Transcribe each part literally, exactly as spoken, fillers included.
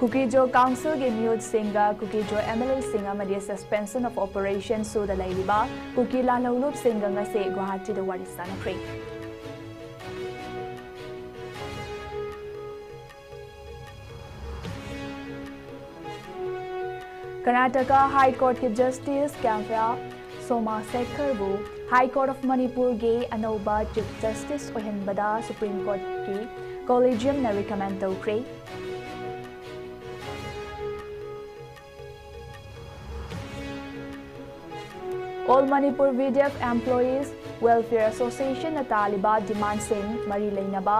ꯀꯨꯀꯤꯖꯣ ꯀꯥꯎꯟꯁꯤꯜꯒꯤ ꯃꯤꯍꯨꯠꯁꯤꯡꯒ ꯀꯨꯀꯤꯖꯣ M L ꯑꯦꯁꯤꯡ ꯑꯃꯗꯤ suspension of operation ꯁꯨꯗ ꯂꯩꯔꯤꯕ ꯀꯨꯀꯤ ꯂꯥꯜꯍꯧꯂꯨꯞꯁꯤꯡꯒ ꯉꯁꯤ ꯒꯨꯋꯥꯍꯥꯇꯤꯗ ꯋꯥꯔꯤ ꯁꯥꯟꯅꯈ꯭ꯔꯦ꯫ ꯀꯔꯅꯥꯇꯀꯥ ꯍꯥꯏ ꯀꯣꯔꯠꯀꯤ ꯖꯁꯇꯤꯁ ꯀ꯭ꯌꯥꯝꯐ꯭ꯌꯥ ꯁꯣꯃꯥꯁꯦꯈꯔꯕꯨ ꯍꯥꯏ ꯀꯣꯔꯠ ꯑꯣꯐ ꯃꯅꯤꯄꯨꯔꯒꯤ ꯑꯅꯧꯕ ꯆꯤꯐ ꯖꯁꯇꯤꯁ ꯑꯣꯏꯍꯟꯕꯗ ꯁꯨꯄ꯭ꯔꯤꯝ ꯀꯣꯔꯠꯀꯤ ꯀꯣꯂꯤꯖꯤꯌꯝꯅ ꯔꯤꯀꯃꯦꯟ ꯇꯧꯈ꯭ꯔꯦ꯫ All Manipur V D F Employees Welfare Associationꯅ ꯇꯥꯜꯂꯤꯕ ꯗꯤꯃꯥꯟꯁꯤꯡ ꯃꯔꯤ ꯂꯩꯅꯕ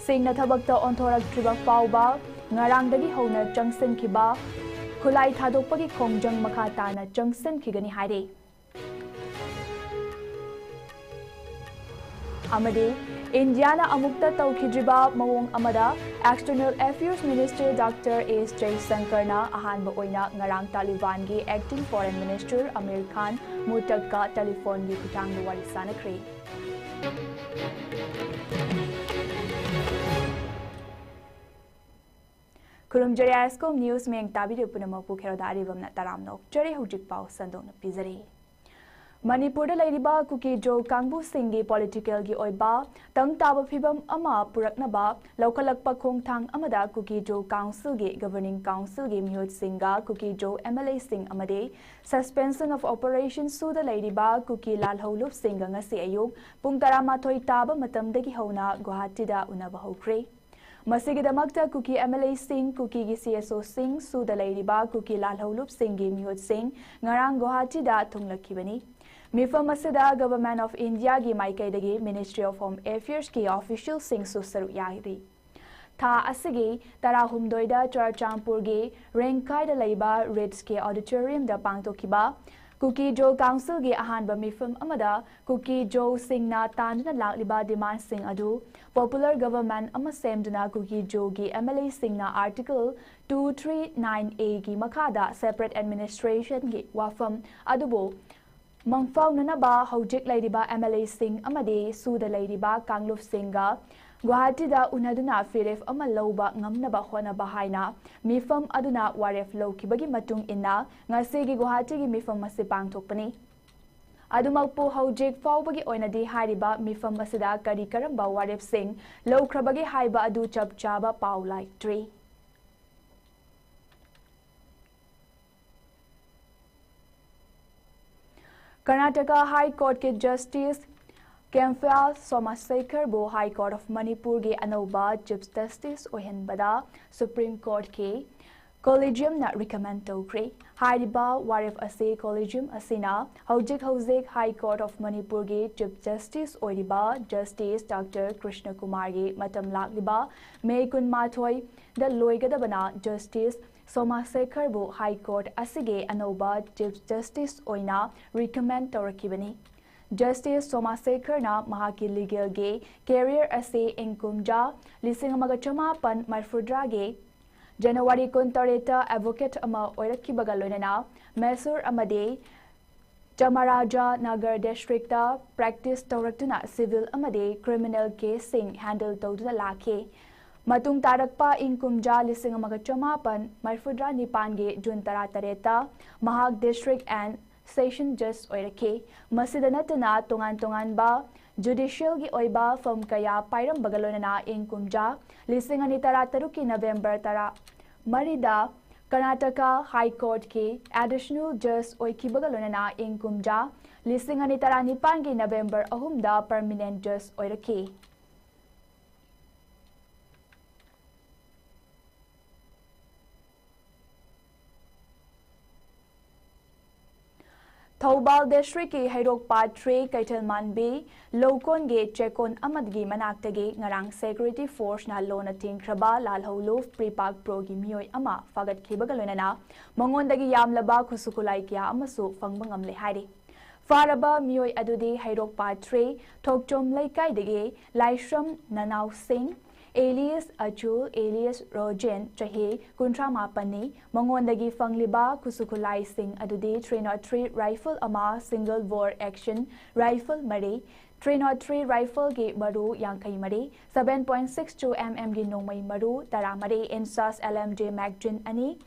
ꯁꯤꯡꯅ ꯊꯕꯛꯇ ꯑꯣꯟꯊꯣꯔꯛꯇ꯭ꯔꯤꯕ ꯐꯥꯎꯕ ꯉꯔꯥꯡꯗꯒꯤ ꯍꯧꯅ ꯆꯪꯁꯤꯟꯈꯤꯕ ꯈꯨꯠꯂꯥꯏ ꯊꯥꯗꯣꯛꯄꯒꯤ ꯈꯣꯡꯖꯪ ꯃꯈꯥ ꯇꯥꯅ ꯆꯪꯁꯤꯟꯈꯤꯒꯅꯤ ꯍꯥꯏꯔꯤ꯫ ꯑꯃꯗꯤ ꯏꯟꯗꯤꯌꯥꯅ ꯑꯃꯨꯛꯇ ꯇꯧꯈꯤꯗ꯭ꯔꯤꯕ ꯃꯑꯣꯡ ꯑꯃꯗ External Affairs Minister Doctor S Jaishankarꯅ ꯑꯍꯥꯟꯕ ꯑꯣꯏꯅ ꯉꯔꯥꯡ ꯇꯥꯂꯤꯕꯥꯟꯒꯤ Acting Foreign Minister ꯑꯃꯤꯔ ꯈꯥꯟ ꯃꯨꯇꯛꯀ ꯇꯦꯂꯤꯐꯣꯟꯒꯤ ꯈꯨꯠꯊꯥꯡꯗ ꯋꯥꯔꯤ ꯁꯥꯟꯅꯈ꯭ꯔꯦ꯫ ꯈꯨꯔꯨꯝꯖꯔꯤ, ꯑꯥꯏ ꯑꯦꯁ ꯀꯣꯝ ꯅ꯭ꯌꯨꯁ ꯃꯌꯦꯡ ꯇꯥꯕꯤꯔꯤꯕ ꯄꯨꯝꯅꯃꯛꯄꯨ ꯈꯦꯔꯣꯗ ꯑꯔꯤꯕꯝꯅ ꯇꯔꯥꯝꯅ ꯑꯣꯛꯆꯔꯤ꯫ ꯍꯧꯖꯤꯛ ꯄꯥꯎ ꯁꯟꯗꯣꯛꯅ ꯄꯤꯖꯔꯤ꯫ ꯃꯅꯤꯄꯨꯔꯗ ꯂꯩꯔꯤꯕ ꯀꯨꯀꯤꯖꯣ ꯀꯥꯡꯕꯨꯁꯤꯡꯒꯤ ꯄꯣꯂꯤꯇꯤꯀꯦꯜꯒꯤ ꯑꯣꯏꯕ ꯇꯪ ꯇꯥꯕ ꯐꯤꯕꯝ ꯑꯃ ꯄꯨꯔꯛꯅꯕ ꯂꯧꯈꯠꯂꯛꯄ ꯈꯣꯡꯊꯥꯡ ꯑꯃꯗ ꯀꯨꯀꯤꯖꯣ ꯀꯥꯎꯟꯁꯤꯜꯒꯤ ꯒꯕꯔꯅꯤꯡ ꯀꯥꯎꯟꯁꯤꯜꯒꯤ ꯃꯤꯍꯨꯠꯁꯤꯡꯒ ꯀꯨꯀꯤꯖꯣ ꯑꯦꯝ ꯑꯦꯜ ꯑꯦꯁꯤꯡ ꯑꯃꯗꯤ ꯁꯁꯄꯦꯟꯁꯟ ꯑꯣꯐ ꯑꯣꯄꯔꯦꯁꯟ ꯁꯨꯗ ꯂꯩꯔꯤꯕ ꯀꯨꯀꯤ ꯂꯥꯜꯍꯧꯂꯨꯞꯁꯤꯡꯒ ꯉꯁꯤ ꯑꯌꯨꯛ ꯄꯨꯡ ꯇꯔꯥꯃꯥꯊꯣꯏ ꯇꯥꯕ ꯃꯇꯝꯗꯒꯤ ꯍꯧꯅ ꯒꯨꯋꯥꯍꯥꯇꯤꯗ ꯎꯅꯕ ꯍꯧꯈ꯭ꯔꯦ꯫ ꯃꯁꯤꯒꯤꯗꯃꯛꯇ ꯀꯨꯀꯤ ꯑꯦꯝ ꯑꯦꯜ ꯑꯦꯁꯤꯡ, ꯀꯨꯀꯤꯒꯤ ꯁꯤ ꯑꯦꯁ ꯑꯣꯁꯤꯡ, ꯁꯨꯗ ꯂꯩꯔꯤꯕ ꯀꯨꯀꯤ ꯂꯥꯜꯍꯧꯂꯨꯞꯁꯤꯡꯒꯤ ꯃꯤꯍꯨꯠꯁꯤꯡ ꯉꯔꯥꯡ ꯒꯨꯋꯥꯍꯥꯇꯤꯗ ꯊꯨꯡꯂꯛꯈꯤꯕꯅꯤ꯫ ꯃꯤꯐꯝ ꯑꯁꯤꯗ Government of Indiaꯒꯤ ꯃꯥꯏꯀꯩꯗꯒꯤ Ministry of Home Affairsꯀꯤ ꯑꯣꯐꯤꯁꯤꯌꯦꯜꯁꯤꯡꯁꯨ ꯁꯔꯨꯛ ꯌꯥꯔꯤ꯫ ꯊꯥ ꯑꯁꯤꯒꯤ ꯇꯔꯥꯍꯨꯝꯗꯣꯏꯗ ꯆꯨꯔꯆꯥꯟꯄꯨꯔꯒꯤ ꯔꯦꯡꯀꯥꯏꯗ ꯂꯩꯕ ꯔꯤꯠꯁꯀꯤ ꯑꯣꯗꯤꯇꯣꯔꯤꯌꯝꯗ ꯄꯥꯡꯊꯣꯛꯈꯤꯕ ꯀꯨꯀꯤꯖꯣ ꯀꯥꯎꯟꯁꯤꯜꯒꯤ ꯑꯍꯥꯟꯕ ꯃꯤꯐꯝ ꯑꯃꯗ ꯀꯨꯀꯤꯖꯣꯁꯤꯡꯅ ꯇꯥꯟꯗꯨꯅ ꯂꯥꯛꯂꯤꯕ ꯗꯤꯃꯥꯟꯁꯤꯡ ꯑꯗꯨ ꯄꯣꯄꯨꯂꯔ ꯒꯚꯔꯟꯃꯦꯟꯠ ꯑꯃ ꯁꯦꯝꯗꯨꯅ ꯀꯨꯀꯤꯖꯣꯒꯤ ꯑꯦꯝ ꯑꯦꯜ ꯑꯦꯁꯤꯡꯅ Article two three nine Aꯒꯤ ꯃꯈꯥꯗ separate administrationꯒꯤ ꯋꯥꯐꯝ ꯑꯗꯨꯕꯨ ꯃꯪꯐꯥꯎꯅꯅꯕ ꯍꯧꯖꯤꯛ ꯂꯩꯔꯤꯕ ꯑꯦꯝ ꯑꯦꯜ ꯑꯦꯁꯤꯡ ꯑꯃꯗꯤ ꯁꯨꯗ ꯂꯩꯔꯤꯕ ꯀꯥꯡꯂꯨꯞꯁꯤꯡꯒ ꯒꯨꯋꯥꯍꯥꯇꯤꯗ ꯎꯅꯗꯨꯅ ꯐꯤꯔꯦꯞ ꯑꯃ ꯂꯧꯕ ꯉꯝꯅꯕ ꯍꯣꯠꯅꯕ ꯍꯥꯏꯅ ꯃꯤꯐꯝ ꯑꯗꯨꯅ ꯋꯥꯔꯦꯞ ꯂꯧꯈꯤꯕꯒꯤ ꯃꯇꯨꯡ ꯏꯟꯅ ꯉꯁꯤꯒꯤ ꯒꯨꯋꯥꯍꯥꯇꯤꯒꯤ ꯃꯤꯐꯝ ꯑꯁꯤ ꯄꯥꯡꯊꯣꯛꯄꯅꯤ꯫ ꯑꯗꯨꯃꯛꯄꯨ ꯍꯧꯖꯤꯛ ꯐꯥꯎꯕꯒꯤ ꯑꯣꯏꯅꯗꯤ ꯍꯥꯏꯔꯤꯕ ꯃꯤꯐꯝ ꯑꯁꯤꯗ ꯀꯔꯤ ꯀꯔꯝꯕ ꯋꯥꯔꯦꯞꯁꯤꯡ ꯂꯧꯈ꯭ꯔꯕꯒꯦ ꯍꯥꯏꯕ ꯑꯗꯨ ꯆꯞ ꯆꯥꯕ ꯄꯥꯎ ꯂꯥꯛꯇ꯭ꯔꯤ꯫ ꯀꯔꯅꯥꯇꯀꯥ ꯍꯥꯏ ꯀꯣꯔꯠꯀꯤ ꯖꯁꯇꯤꯁ ꯀꯦꯝꯐ꯭ꯌꯥꯜ ꯁꯣꯃꯥꯁꯦꯈꯔꯕꯨ ꯍꯥꯏ ꯀꯣꯔꯠ ꯑꯣꯐ ꯃꯅꯤꯄꯨꯔꯒꯤ ꯑꯅꯧꯕ ꯆꯤꯐ ꯖꯁꯇꯤꯁ ꯑꯣꯏꯍꯟꯕꯗ ꯁꯨꯄ꯭ꯔꯤꯝ ꯀꯣꯔꯠꯀꯤ ꯀꯣꯂꯤꯖꯤꯌꯝꯅ ꯔꯤꯀꯃꯦꯟ ꯇꯧꯈ꯭ꯔꯦ꯫ ꯍꯥꯏꯔꯤꯕ ꯋꯥꯔꯦꯞ ꯑꯁꯤ ꯀꯣꯂꯤꯖꯤꯌꯝ ꯑꯁꯤꯅ ꯍꯧꯖꯤꯛ ꯍꯧꯖꯤꯛ ꯍꯥꯏ ꯀꯣꯔꯠ ꯑꯣꯐ ꯃꯅꯤꯄꯨꯔꯒꯤ ꯆꯤꯐ ꯖꯁꯇꯤꯁ ꯑꯣꯏꯔꯤꯕ ꯖꯁꯇꯤꯁ ꯗꯥꯛꯇꯔ ꯀ꯭ꯔꯤꯁꯅ ꯀꯨꯃꯥꯔꯒꯤ ꯃꯇꯝ ꯂꯥꯛꯂꯤꯕ ꯃꯦ ꯀꯨꯟꯃꯥꯊꯣꯏꯗ ꯂꯣꯏꯒꯗꯕꯅ ꯖꯁꯇꯤꯁ ꯁꯣꯃꯥꯁꯦꯈꯔꯕꯨ ꯍꯥꯏ ꯀꯣꯔꯠ ꯑꯁꯤꯒꯤ ꯑꯅꯧꯕ ꯆꯤꯐ ꯖꯁꯇꯤꯁ ꯑꯣꯏꯅ ꯔꯤꯀꯃꯦꯟ ꯇꯧꯔꯛꯈꯤꯕꯅꯤ꯫ ꯖꯁꯇꯤꯁ ꯁꯣꯃꯥꯁꯦꯈꯔꯅ ꯃꯍꯥꯛꯀꯤ ꯂꯤꯒꯦꯜꯒꯤ ꯀꯦꯔꯤꯌꯔ ꯑꯁꯤ ꯏꯪ ꯀꯨꯝꯖꯥ ꯂꯤꯁꯤꯡ ꯑꯃꯒ ꯆꯃꯥꯄꯟ ꯃꯔꯤꯐꯨꯇꯔꯥꯒꯤ ꯖꯅꯋꯥꯔꯤ ꯀꯨꯟꯇꯔꯦꯠꯇ ꯑꯦꯗꯚꯣꯀꯦꯠ ꯑꯃ ꯑꯣꯏꯔꯛꯈꯤꯕꯒ ꯂꯣꯏꯅꯅ ꯃꯦꯁꯨꯔ ꯑꯃꯗꯤ ꯆꯃꯔꯥꯖꯥ ꯅꯒꯔ ꯗꯤꯁꯇ꯭ꯔꯤꯛꯇ ꯄ꯭ꯔꯦꯛꯇꯤꯁ ꯇꯧꯔꯛꯇꯨꯅ ꯁꯤꯚꯤꯜ ꯑꯃꯗꯤ ꯀ꯭ꯔꯤꯃꯤꯅꯦꯜ ꯀꯦꯁꯁꯤꯡ ꯍꯦꯟꯗꯜ ꯇꯧꯗꯨꯅ ꯂꯥꯛꯈꯤ꯫ ꯃꯇꯨꯡ ꯇꯥꯔꯛꯄ ꯏꯪ ꯀꯨꯝꯖꯥ ꯂꯤꯁꯤꯡ ꯑꯃꯒ ꯆꯃꯥꯄꯟ ꯃꯔꯤꯐꯨꯇꯔꯥ ꯅꯤꯄꯥꯟꯒꯤ ꯖꯨꯟ ꯇꯔꯥꯇꯔꯦꯠꯇ ꯃꯍꯥꯛ ꯗꯤꯁꯇ꯭ꯔꯤꯛ ꯑꯦꯟ ꯁꯦꯁꯟ ꯖꯖ ꯑꯣꯏꯔꯛꯈꯤ꯫ ꯃꯁꯤꯗ ꯅꯠꯇꯅ ꯇꯣꯉꯥꯟ ꯇꯣꯉꯥꯟꯕ ꯖꯨꯗꯤꯁꯤꯌꯦꯜꯒꯤ ꯑꯣꯏꯕ ꯐꯝ ꯀꯌꯥ ꯄꯥꯏꯔꯝꯕꯒ ꯂꯣꯏꯅꯅ ꯏꯪ ꯀꯨꯝꯖꯥ ꯂꯤꯁꯤꯡ ꯑꯅꯤ ꯇꯔꯥꯇꯔꯨꯛꯀꯤ ꯅꯕꯦꯝꯕꯔ ꯇꯔꯥ ꯃꯔꯤꯗ ꯀꯔꯅꯥꯇꯀꯥ ꯍꯥꯏ ꯀꯣꯔꯠꯀꯤ ꯑꯦꯗꯤꯁꯅꯦꯜ ꯖꯖ ꯑꯣꯏꯈꯤꯕꯒ ꯂꯣꯏꯅꯅ ꯏꯪ ꯀꯨꯝꯖꯥ ꯂꯤꯁꯤꯡ ꯑꯅꯤ ꯇꯔꯥꯅꯤꯄꯥꯟꯒꯤ ꯅꯕꯦꯝꯕꯔ ꯑꯍꯨꯝꯗ ꯄꯔꯃꯤꯅꯦꯟ ꯖꯖ ꯑꯣꯏꯔꯛꯈꯤ꯫ ꯊꯧꯕꯥꯜ ꯗꯤꯁꯇ꯭ꯔꯤꯛꯀꯤ ꯍꯩꯔꯣꯛ ꯄꯥꯠ ꯊ꯭ꯔꯤ ꯀꯩꯊꯦꯜ ꯃꯥꯟꯕꯤ ꯂꯧꯀꯣꯟꯒꯤ ꯆꯦꯛꯀꯣꯟ ꯑꯃꯒꯤ ꯃꯅꯥꯛꯇꯒꯤ ꯉꯔꯥꯡ ꯁꯦꯀ꯭ꯌꯨꯔꯤꯇꯤ ꯐꯣꯔꯁꯅ ꯂꯣꯟꯅ ꯊꯤꯡꯈ꯭ꯔꯕ ꯂꯥꯜꯍꯧꯂꯨꯞ ꯄ꯭ꯔꯤꯄꯥꯛ ꯄ꯭ꯔꯣꯒꯤ ꯃꯤꯑꯣꯏ ꯑꯃ ꯐꯥꯒꯠꯈꯤꯕꯒ ꯂꯣꯏꯅꯅ ꯃꯉꯣꯟꯗꯒꯤ ꯌꯥꯝꯂꯕ ꯈꯨꯠꯁꯨ ꯈꯨꯠꯂꯥꯏ ꯀꯌꯥ ꯑꯃꯁꯨ ꯐꯪꯕ ꯉꯝꯂꯦ ꯍꯥꯏꯔꯤ꯫ ꯐꯥꯔꯕ ꯃꯤꯑꯣꯏ ꯑꯗꯨꯗꯤ ꯍꯩꯔꯣꯛ ꯄꯥꯠ ꯊ꯭ꯔꯤ ꯊꯣꯛꯆꯣꯝ ꯂꯩꯀꯥꯏꯗꯒꯤ ꯂꯥꯏꯁ꯭ꯔꯝ ꯅꯅꯥꯎ ꯁꯤꯡ, ꯑꯦꯂꯤꯌꯁ ꯑꯆꯨꯜ ꯑꯦꯂꯤꯌꯁ ꯔꯣꯖꯦꯟ ꯆꯍꯤ ꯀꯨꯟꯊ꯭ꯔꯥ ꯃꯥꯄꯟꯅꯤ꯫ ꯃꯉꯣꯟꯗꯒꯤ ꯐꯪꯂꯤꯕ ꯈꯨꯠꯁꯨ ꯈꯨꯠꯂꯥꯏꯁꯤꯡ ꯑꯗꯨꯗꯤ three not three rifle ꯑꯃ, single bore action rifle ꯃꯔꯤ, three not three rifleꯒꯤ ꯃꯔꯨ ꯌꯥꯡꯈꯩ ꯃꯔꯤ, seven point six two mmꯒꯤ ꯅꯣꯡꯃꯩ ꯃꯔꯨ ꯇꯔꯥ ꯃꯔꯤ, INSAS LMG magazine ꯑꯅꯤ,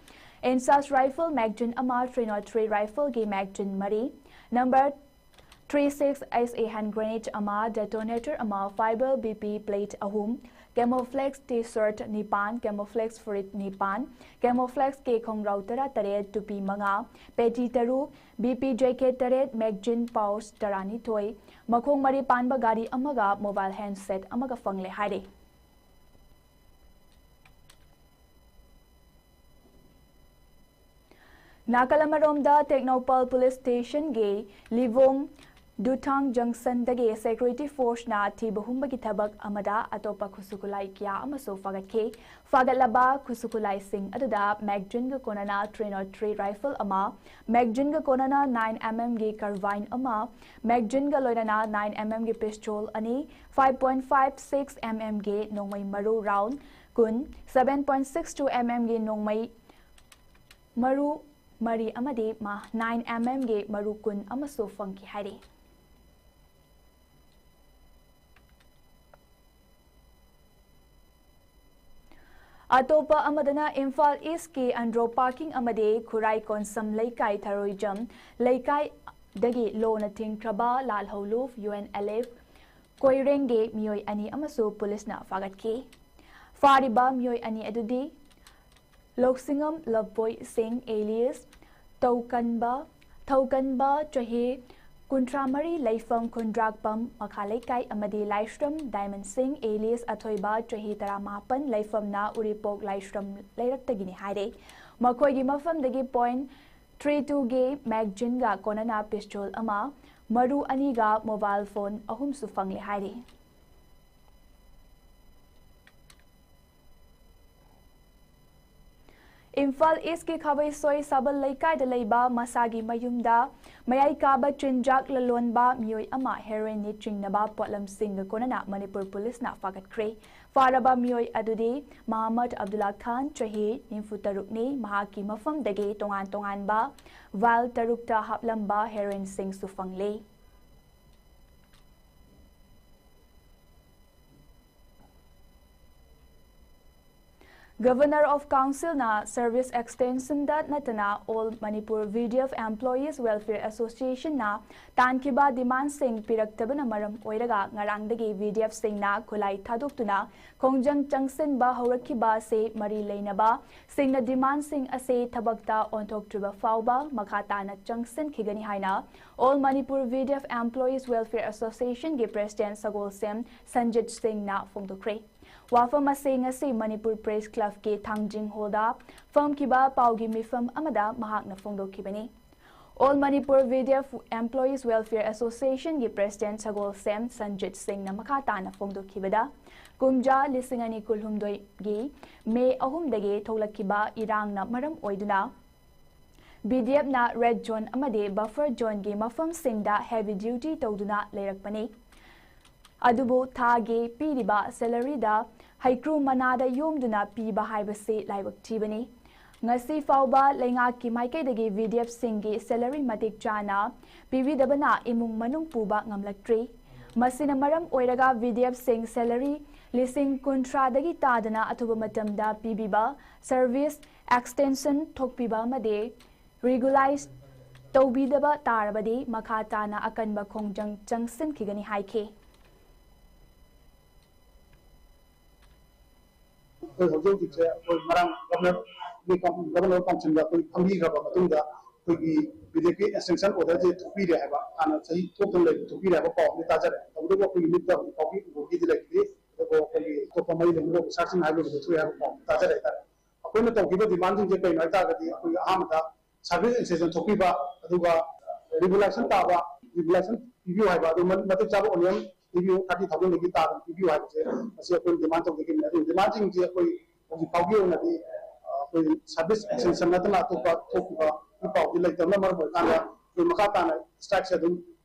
INSAS rifle magazine ꯑꯃ, three not three rifleꯒꯤ magazine ꯃꯔꯤ, number three six SA hand grenade ꯑꯃ, detonator ꯑꯃ, fiber BP plate ꯑꯍꯨꯝ, camouflage T-shirt ꯅꯤꯄꯥꯟ, camouflage ꯐꯨꯔꯤꯠ ꯅꯤꯄꯥꯟ, camouflageꯀꯤ ꯈꯣꯡꯒ꯭ꯔꯥꯎ ꯇꯔꯥ ꯇꯔꯦꯠ, ꯇꯨꯄꯤ ꯃꯉꯥ, ꯄꯦꯇꯤ ꯇꯔꯨꯛ, BP jacket ꯇꯔꯦꯠ, magazine pouch ꯇꯔꯥꯅꯤꯊꯣꯏ, ꯃꯈꯣꯡ ꯃꯔꯤ ꯄꯥꯟꯕ ꯒꯥꯔꯤ ꯑꯃꯒ mobile handset ꯑꯃꯒ ꯐꯪꯂꯦ ꯍꯥꯏꯔꯤ꯫ ꯅꯥꯀꯜ ꯑꯃꯔꯣꯝꯗ ꯇꯦꯡꯅꯧꯄꯜ police stationꯒꯤ ꯂꯤꯕꯣꯡ ꯗꯨꯊꯥꯡ junctionꯗꯒꯤ security forceꯅ ꯊꯤꯕ ꯍꯨꯝꯕꯒꯤ ꯊꯕꯛ ꯑꯃꯗ ꯑꯇꯣꯞꯄ ꯈꯨꯠꯁꯨ ꯈꯨꯠꯂꯥꯏ ꯀꯌꯥ ꯑꯃꯁꯨ ꯐꯥꯒꯠꯈꯤ꯫ ꯐꯥꯒꯠꯂꯕ ꯈꯨꯠꯁꯨ ꯈꯨꯠꯂꯥꯏꯁꯤꯡ ꯑꯗꯨꯗ magazineꯒ ꯀꯣꯟꯅꯅ three not three rifle ꯑꯃ, magazineꯒ ꯀꯣꯟꯅꯅ nine mmꯒꯤ carbine ꯑꯃ, magazineꯒ ꯂꯣꯏꯅꯅ nine mmꯒꯤ pistol ꯑꯅꯤ, five point five six mmꯒꯤ ꯅꯣꯡꯃꯩ ꯃꯔꯨ round ꯀꯨꯟ, seven point six two mmꯒꯤ ꯅꯣꯡꯃꯩ ꯃꯔꯨ ꯃꯔꯤ ꯑꯃꯗꯤ ꯃꯥ-, nine mmꯒꯤ ꯃꯔꯨ ꯀꯨꯟ ꯑꯃꯁꯨ ꯐꯪꯈꯤ ꯍꯥꯏꯔꯤ꯫ ꯑꯇꯣꯞꯄ ꯑꯃꯗꯅ ꯏꯝꯐꯥꯜ ꯏꯁꯀꯤ ꯑꯟꯗ꯭ꯔꯣ ꯄꯥꯔꯀꯤꯡ ꯑꯃꯗꯤ ꯈꯨꯔꯥꯏ ꯀꯣꯟꯁꯝ ꯂꯩꯀꯥꯏ ꯊꯔꯣꯏꯖꯝ ꯂꯩꯀꯥꯏꯗꯒꯤ ꯂꯣꯅ ꯊꯤꯡꯈ꯭ꯔꯕ ꯂꯥꯜꯍꯧꯂꯨꯞ UNLF ꯀꯣꯏꯔꯦꯡꯒꯤ ꯃꯤꯑꯣꯏ ꯑꯅꯤ ꯑꯃꯁꯨ ꯄꯨꯂꯤꯁꯅ ꯐꯥꯒꯠꯈꯤ꯫ ꯐꯥꯔꯤꯕ ꯃꯤꯑꯣꯏ ꯑꯅꯤ ꯑꯗꯨꯗꯤ ꯂꯧꯁꯤꯡꯉꯝ ꯂꯞꯕꯣꯏ ꯁꯤꯡ alias ꯇꯧꯀꯟꯕ, ꯊꯧꯀꯟꯕ ꯆꯍꯤ ꯀꯨꯟꯊ꯭ꯔꯥ ꯃꯔꯤ ꯂꯩꯐꯝ ꯈꯨꯟꯗ꯭ꯔꯥꯛꯄꯝ ꯃꯈꯥ ꯂꯩꯀꯥꯏ ꯑꯃꯗꯤ ꯂꯥꯏꯁ꯭ꯔꯝ ꯗꯥꯏꯃꯟ ꯁꯤꯡ alias ꯑꯊꯣꯏꯕ ꯆꯍꯤ ꯇꯔꯥꯃꯥꯄꯟ ꯂꯩꯐꯝꯅ ꯎꯔꯤꯄꯣꯛ ꯂꯥꯏꯁ꯭ꯔꯝ ꯂꯩꯔꯛꯇꯒꯤꯅꯤ ꯍꯥꯏꯔꯦ꯫ ꯃꯈꯣꯏꯒꯤ ꯃꯐꯝꯗꯒꯤ point three twoꯒꯤ magazineꯒ ꯀꯣꯟꯅꯅ pistol ꯑꯃ, ꯃꯔꯨ ꯑꯅꯤꯒ mobile phone ꯑꯍꯨꯝꯁꯨ ꯐꯪꯂꯦ ꯍꯥꯏꯔꯤ꯫ ꯏꯝꯐꯥꯜ ꯏꯁꯀꯤ ꯈꯥꯕꯩꯁꯣꯏ ꯁꯥꯕꯜ ꯂꯩꯀꯥꯏꯗ ꯂꯩꯕ ꯃꯁꯥꯒꯤ ꯃꯌꯨꯝꯗ ꯃꯌꯥꯏ ꯀꯥꯕ ꯆꯤꯟꯖꯥꯛ ꯂꯂꯣꯟꯕ ꯃꯤꯑꯣꯏ ꯑꯃ heroinꯅꯤ ꯆꯤꯡꯅꯕ ꯄꯣꯠꯂꯝꯁꯤꯡꯒ ꯀꯣꯟꯅꯅ ꯃꯅꯤꯄꯨꯔ ꯄꯨꯂꯤꯁꯅ ꯐꯥꯒꯠꯈ꯭ꯔꯦ꯫ ꯐꯥꯔꯕ ꯃꯤꯑꯣꯏ ꯑꯗꯨꯗꯤ ꯃꯍꯃꯗ ꯑꯕꯗꯨꯜꯂꯥ ꯈꯥꯟ, ꯆꯍꯤ ꯅꯤꯐꯨ ꯇꯔꯨꯛꯅꯤ꯫ ꯃꯍꯥꯛꯀꯤ ꯃꯐꯝꯗꯒꯤ ꯇꯣꯉꯥꯟ ꯇꯣꯉꯥꯟꯕ vial ꯇꯔꯨꯛꯇ ꯍꯥꯞꯂꯝꯕ heroinꯁꯤꯡꯁꯨ ꯐꯪꯂꯦ꯫ Governor of Councilꯅ service extensionꯗ ꯅꯠꯇꯅ All Manipur VDF Employees Welfare Associationꯅ ꯇꯥꯟꯈꯤꯕ demandꯁꯤꯡ ꯄꯤꯔꯛꯇꯕꯅ ꯃꯔꯝ ꯑꯣꯏꯔꯒ ꯉꯔꯥꯡꯗꯒꯤ VDFꯁꯤꯡꯅ ꯈꯨꯠꯂꯥꯏ ꯊꯥꯗꯣꯛꯇꯨꯅ ꯈꯣꯡꯖꯪ ꯆꯪꯁꯤꯟꯕ ꯍꯧꯔꯛꯈꯤꯕ ꯑꯁꯤ ꯃꯔꯤ ꯂꯩꯅꯕ ꯁꯤꯡꯅ demandꯁꯤꯡ ꯑꯁꯤ ꯊꯕꯛꯇ ꯑꯣꯟꯊꯣꯛꯇ꯭ꯔꯤꯕ ꯐꯥꯎꯕ ꯃꯈꯥ ꯇꯥꯅ ꯆꯪꯁꯤꯟꯈꯤꯒꯅꯤ ꯍꯥꯏꯅ All Manipur VDF Employees Welfare Associationꯒꯤ president ꯁꯒꯣꯜꯁꯦꯝ ꯁꯟꯖꯤꯠ ꯁꯤꯡꯅ ꯐꯣꯡꯗꯣꯛꯈ꯭ꯔꯦ꯫ ꯋꯥꯐꯝ ꯑꯁꯤ ꯉꯁꯤ ꯃꯅꯤꯄꯨꯔ Press Clubꯀꯤ ꯊꯥꯡꯖꯤꯡ Hallꯗ ꯐꯝꯈꯤꯕ ꯄꯥꯎꯒꯤ ꯃꯤꯐꯝ ꯑꯃꯗ ꯃꯍꯥꯛꯅ ꯐꯣꯡꯗꯣꯛꯈꯤꯕꯅꯤ꯫ All Manipur VDF Employees Welfare Associationꯒꯤ president ꯁꯒꯣꯜꯁꯦꯝ ꯁꯟꯖꯤꯠ ꯁꯤꯡꯅ ꯃꯈꯥ ꯇꯥꯅ ꯐꯣꯡꯗꯣꯛꯈꯤꯕꯗ, ꯀꯨꯝꯖꯥ ꯂꯤꯁꯤꯡ ꯑꯅꯤ ꯀꯨꯟꯍꯨꯝꯗꯣꯏꯒꯤ ꯃꯦ ꯑꯍꯨꯝꯗꯒꯤ ꯊꯣꯛꯂꯛꯈꯤꯕ ꯏꯔꯥꯡꯅ ꯃꯔꯝ ꯑꯣꯏꯗꯨꯅ VDFꯅ red zone ꯑꯃꯗꯤ buffer zoneꯒꯤ ꯃꯐꯝꯁꯤꯡꯗ heavy duty ꯇꯧꯗꯨꯅ ꯂꯩꯔꯛꯄꯅꯤ꯫ ꯑꯗꯨꯕꯨ ꯊꯥꯒꯤ ꯄꯤꯔꯤꯕ salaryꯗ ꯍꯩꯀ꯭ꯔꯨ ꯃꯅꯥꯗ ꯌꯣꯝꯗꯨꯅ ꯄꯤꯕ ꯍꯥꯏꯕꯁꯤ ꯂꯥꯏꯕꯛ ꯊꯤꯕꯅꯤ꯫ ꯉꯁꯤ ꯐꯥꯎꯕ ꯂꯩꯉꯥꯛꯀꯤ ꯃꯥꯏꯀꯩꯗꯒꯤ VDFꯁꯤꯡꯒꯤ salary ꯃꯇꯤꯛ ꯆꯥꯅ ꯄꯤꯕꯤꯗꯕꯅ ꯏꯃꯨꯡ ꯃꯅꯨꯡ ꯄꯨꯕ ꯉꯝꯂꯛꯇ꯭ꯔꯤ꯫ ꯃꯁꯤꯅ ꯃꯔꯝ ꯑꯣꯏꯔꯒ VDFꯁꯤꯡ salary ꯂꯤꯁꯤꯡ ꯀꯨꯟꯊ꯭ꯔꯥꯗꯒꯤ ꯇꯥꯗꯅ ꯑꯊꯨꯕ ꯃꯇꯝꯗ ꯄꯤꯕꯤꯕ, service extension ꯊꯣꯛꯄꯤꯕ ꯑꯃꯗꯤ regularize ꯇꯧꯕꯤꯗꯕ ꯇꯥꯔꯕꯗꯤ ꯃꯈꯥ ꯇꯥꯅ ꯑꯀꯟꯕ ꯈꯣꯡꯖꯪ ꯆꯪꯁꯤꯟꯈꯤꯒꯅꯤ ꯍꯥꯏꯈꯤ꯫ ꯑꯩꯈꯣꯏ ꯍꯧꯖꯤꯛ ꯍꯧꯖꯤꯛꯁꯦ ꯑꯩꯈꯣꯏ ꯉꯔꯥꯡ Governor, Governor Councilꯗ ꯑꯩꯈꯣꯏ ꯐꯝꯕꯤꯈ꯭ꯔꯕ ꯃꯇꯨꯡꯗ ꯑꯩꯈꯣꯏꯒꯤ VDFꯀꯤ extension orderꯁꯦ ꯊꯣꯛꯄꯤꯔꯦ ꯍꯥꯏꯕ, ꯍꯥꯟꯅ ꯆꯍꯤ ꯊꯣꯛꯇꯅ ꯂꯩꯕ ꯊꯣꯛꯄꯤꯔꯦ ꯍꯥꯏꯕ ꯄꯥꯎ ꯑꯃꯗꯤ ꯇꯥꯖꯔꯦ꯫ ꯇꯧꯕꯇꯕꯨ ꯑꯩꯈꯣꯏꯒꯤ ꯃꯤꯠꯇ ꯍꯧꯖꯤꯛ ꯐꯥꯎꯒꯤ ꯎꯕꯒꯤꯗꯤ ꯂꯩꯇ꯭ꯔꯤ꯫ ꯑꯗꯨꯕꯨ ꯑꯩꯈꯣꯏꯒꯤ ꯑꯇꯣꯞꯄ ꯃꯔꯤ ꯂꯩꯅꯕ officerꯁꯤꯡ ꯍꯥꯏꯕꯕꯨꯗꯤ ꯊꯣꯛꯑꯦ ꯍꯥꯏꯕ ꯄꯥꯎ ꯑꯃꯗꯤ ꯇꯥꯖꯔꯦ ꯍꯥꯏꯇꯥꯔꯦ꯫ ꯑꯩꯈꯣꯏꯅ ꯇꯧꯈꯤꯕ demandꯁꯤꯡꯁꯦ ꯀꯩꯅꯣ ꯍꯥꯏꯇꯥꯔꯒꯗꯤ ꯑꯩꯈꯣꯏꯒꯤ ꯑꯍꯥꯟꯕꯗ service extension ꯊꯣꯛꯄꯤꯕ, ꯑꯗꯨꯒ regulation ꯇꯥꯕ, regulation ꯄꯤꯕꯤꯌꯨ ꯍꯥꯏꯕ, ꯑꯗꯨ ꯃ-, ꯃꯇꯤꯛ ꯆꯥꯕ allowance ꯄꯤꯕꯤꯌꯨ, thirty thousandꯗꯒꯤ ꯇꯥꯗꯅ ꯄꯤꯕꯤꯌꯨ ꯍꯥꯏꯕꯁꯦ ꯃꯁꯤ ꯑꯩꯈꯣꯏ demand ꯇꯧꯖꯈꯤꯕꯅꯤ꯫ ꯑꯗꯨ demandꯁꯤꯡꯁꯦ ꯑꯩꯈꯣꯏ ꯍꯧꯖꯤꯛ ꯐꯥꯎꯒꯤ ꯑꯣꯏꯅꯗꯤ, ꯑ, ꯑꯩꯈꯣꯏ service extension ꯅꯠꯇꯅ ꯑꯇꯣꯞꯄ ꯊꯣꯛꯈꯤꯕꯒꯤ ꯄꯥꯎꯗꯤ ꯂꯩꯇꯕꯅ ꯃꯔꯝ ꯑꯣꯏꯔꯀꯥꯟꯗ ꯑꯩꯈꯣꯏ ꯃꯈꯥ ꯇꯥꯅ strikeꯁꯦ ꯑꯗꯨꯝ